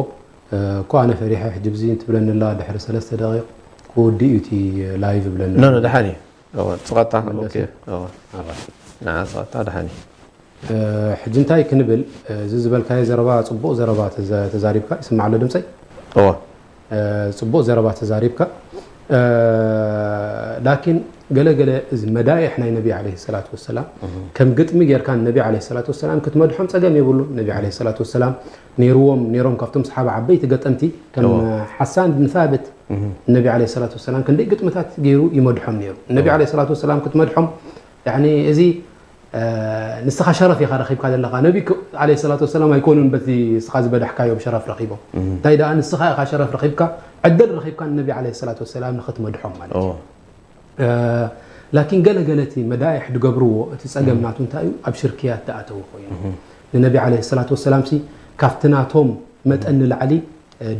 እኮ ኣነ ፈሪሐ ሕጂ ብዚ ትብለኒ ኣላ ድሕሪ ሰለስተ ደቂቅ ክወዲ እዩ እቲ ላይቭ ብለኒ ኖ ኖ ደሓን እዩ እዋ ፅቐጣ ኦኬ እዋ ንዓ ፅቐጣ ደሓን እዩ ሕጂ እንታይ ክንብል እዚ ዝበልካዮ ዘረባ ፅቡቕ ዘረባ ተዛሪብካ ይስማዕ ኣሎ ድምፀይ እዋ ፅቡቕ ዘረባ ተዛሪብካ ላኪን ገለገለ እዚ መዳኢሕ ናይ ነቢ ለ ሰላት ወሰላም ከም ግጥሚ ጌርካ ነቢ ለ ሰላት ወሰላም ክትመድሖም ፀገም የብሉ ነቢ ለ ሰላት ወሰላም ነይርዎም ነይሮም ካብቶም ሰሓባ ዓበይቲ ገጠምቲ ከም ሓሳን ብን ሳብት ነቢ ለ ሰላት ወሰላም ክንደይ ግጥምታት ገይሩ ይመድሖም ነይሩ ነቢ ለ ሰላት ወሰላም ክትመድሖም እዚ ንስኻ ሸረፍ ኢኻ ረኺብካ ዘለኻ ነቢ ለ ሰላት ወሰላም ኣይኮኑን በቲ ንስኻ ዝበዳሕካዮም ሸረፍ ረኺቦም እንታይ ደኣ ንስኻ ኢኻ ሸረፍ ረኺብካ ዕድል ረኺብካ ንነቢ ለ ሰላት ወሰላም ንኽትመድሖም ማለት እዩ ላኪን ገለ ገለ እቲ መዳይሕ ድገብርዎ እቲ ጸገም ናቱ እንታይ እዩ ኣብ ሽርክያት ተኣተወ ኮይኑ ንነቢ ለ ሰላት ወሰላም ሲ ካብቲ ናቶም መጠን ንላዕሊ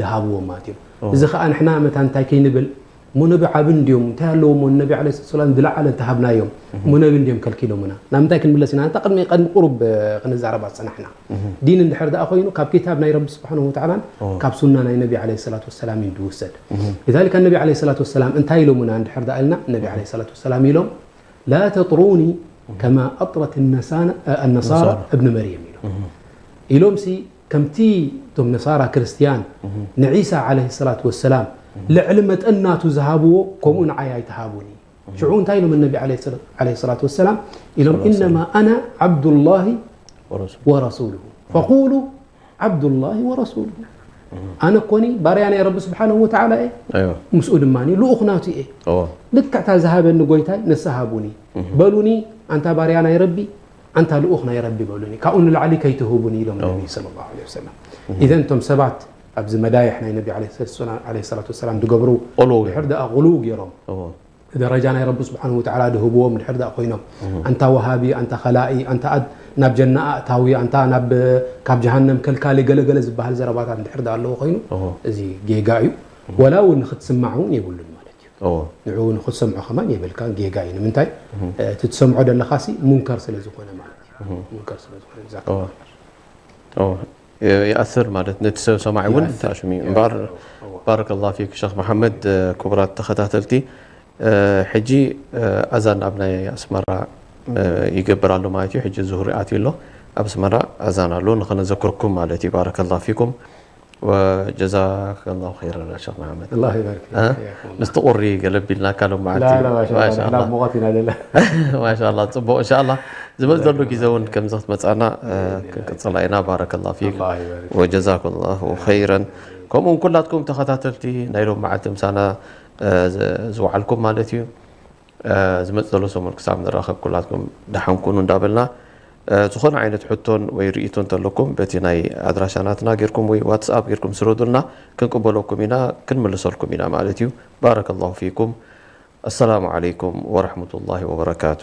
ድሃብዎም ማለት እዮም እዚ ከዓ ንሕና መታ እንታይ ከይንብል እሞ ነቢ ዓቢ እንድዮም እንታይ ኣለዎ እሞ ንነቢ ለ ሰላም ዝለዓለ እንተሃብናዮም እሞ ነቢ እንድዮም ከልኪሎምና ናብ ምንታይ ክንምለስ ኢና ነታ ቅድሚ ቀድሚ ቁሩብ ክንዛረባ ዝፀናሕና ዲን እንድሕር ደኣ ኮይኑ ካብ ኪታብ ናይ ረቢ ስብሓንሁ ወተዓላን ካብ ሱና ናይ ነቢ ለ ሰላት ወሰላም እዩ ዝውሰድ لذلك النبي عليه الصلاة والسلام እንታይ ኢሎምና እንድሕር ደኣ ኢልና ነቢ ለ ሰላት ወሰላም ኢሎም لا تطروني كما أطرت النصارى ابن مريم ኢሎም ኢሎም ሲ ከምቲ እቶም ነሳራ ክርስትያን ንዒሳ ዓለይሂ ሰላት ወሰላም ልዕሊ መጠን ናቱ ዝሃብዎ ከምኡ ንዓይ ኣይትሃቡኒ ሽዑ እንታይ ኢሎም ነቢ ዓለይሂ ሰላት ወሰላም ኢሎም إنما أنا عبد الله ورسوله فقولوا عبد الله ورسوله ኣነ ኮኒ ባርያ ናይ ረቢ ስብሓንሁ ወተዓላ እየ ምስኡ ድማ ልኡኽ ናቱ እየ ልክዕታ ዝሃበኒ ጎይታይ ንሳ ሃቡኒ በሉኒ ኣንታ ባርያ ናይ ረቢ ኣንታ ልኡኽ ናይ ረቢ በሉኒ ካብኡ ንላዕሊ ከይትህቡኒ ኢሎም ነቢ صلى الله عليه وسلم إذا እቶም ሰባት ኣብዚ መዳይሕ ናይ ነቢ ለ ሰላት ወሰላም ዝገብሩ ድሕር ደኣ غلو ገይሮም ደረጃ ናይ ረቢ ስብሓን ወተዓላ ድህብዎም ድሕር ዳኣ ኮይኖም ኣንታ ወሃቢ ኣንታ ከላኢ ኣንታ ኣድ ናብ ጀና ኣእታዊ ኣንታ ናብ ካብ ጀሃነም ከልካሊ ገለገለ ዝበሃል ዘረባታት እንድሕር ዳኣ ኣለዎ ኮይኑ እዚ ጌጋ እዩ። ወላ እውን ንክትስማዕ እውን የብሉን ማለት እዩ። ንዕኡ ንክትሰምዖ ከማን የብልካን፣ ጌጋ እዩ። ንምንታይ እቲ ትሰምዖ ደለኻሲ ሙንከር ስለ ዝኾነ ማለት እዩ። ሙንከር ስለ ዝኾነ ዛካ ይኣስር ማለት ነቲ ሰብ ሰማዒ እውን ተኣሽሙ እዩ እምበር። ባረከላሁ ፊክ ሸኽ መሓመድ። ክቡራት ተኸታተልቲ፣ ሕጂ ኣዛን ኣብ ናይ ኣስመራ ይገብር ኣሎ ማለት እዩ። ሕጂ ዙሁር ኣትዩ ኣሎ ኣብ ኣስመራ ኣዛን ኣሎ፣ ንኸነዘክርኩም ማለት እዩ። ባረከላሁ ፊኩም ወጀዛከላሁ ኸይረን ሸኽ መሓመድ። ኣላህ ይባርክ ፊክ። ምስቲ ቁሪ ገለቢልናካ ሎም መዓልቲ። ላ ላ ማሻ ኣላህ፣ ንሕና ሙቐት ኢና ዘለና። ማሻ ኣላህ፣ ጽቡቕ። እንሻ ኣላህ ዝመጽእ ዘሎ ግዜ እውን ከምዚ ክትመጻና ክንቅጽላ ኢና። ባረከላሁ ፊክ ኣላህ ይባርክ። ወጀዛኩላሁ ኸይረን። ከምኡ እውን ኩላትኩም ተኸታተልቲ ናይ ሎም መዓልቲ ምሳና ዝወዓልኩም ማለት እዩ። ዝመጽእ ዘሎ ሰሙን ክሳብ ንራኸብ ኩላትኩም ደሓን ኩኑ እንዳበልና፣ ዝኾነ ዓይነት ሕቶን ወይ ርእይቶ እንተለኩም በቲ ናይ ኣድራሻ ናትና ጌርኩም ወይ ዋትስኣፕ ጌርኩም ስረዱልና፣ ክንቅበለኩም ኢና፣ ክንምልሰልኩም ኢና ማለት እዩ። ባረከላሁ ፊኩም። ኣሰላሙ ዓለይኩም ወረሕመቱላሂ ወበረካቱ።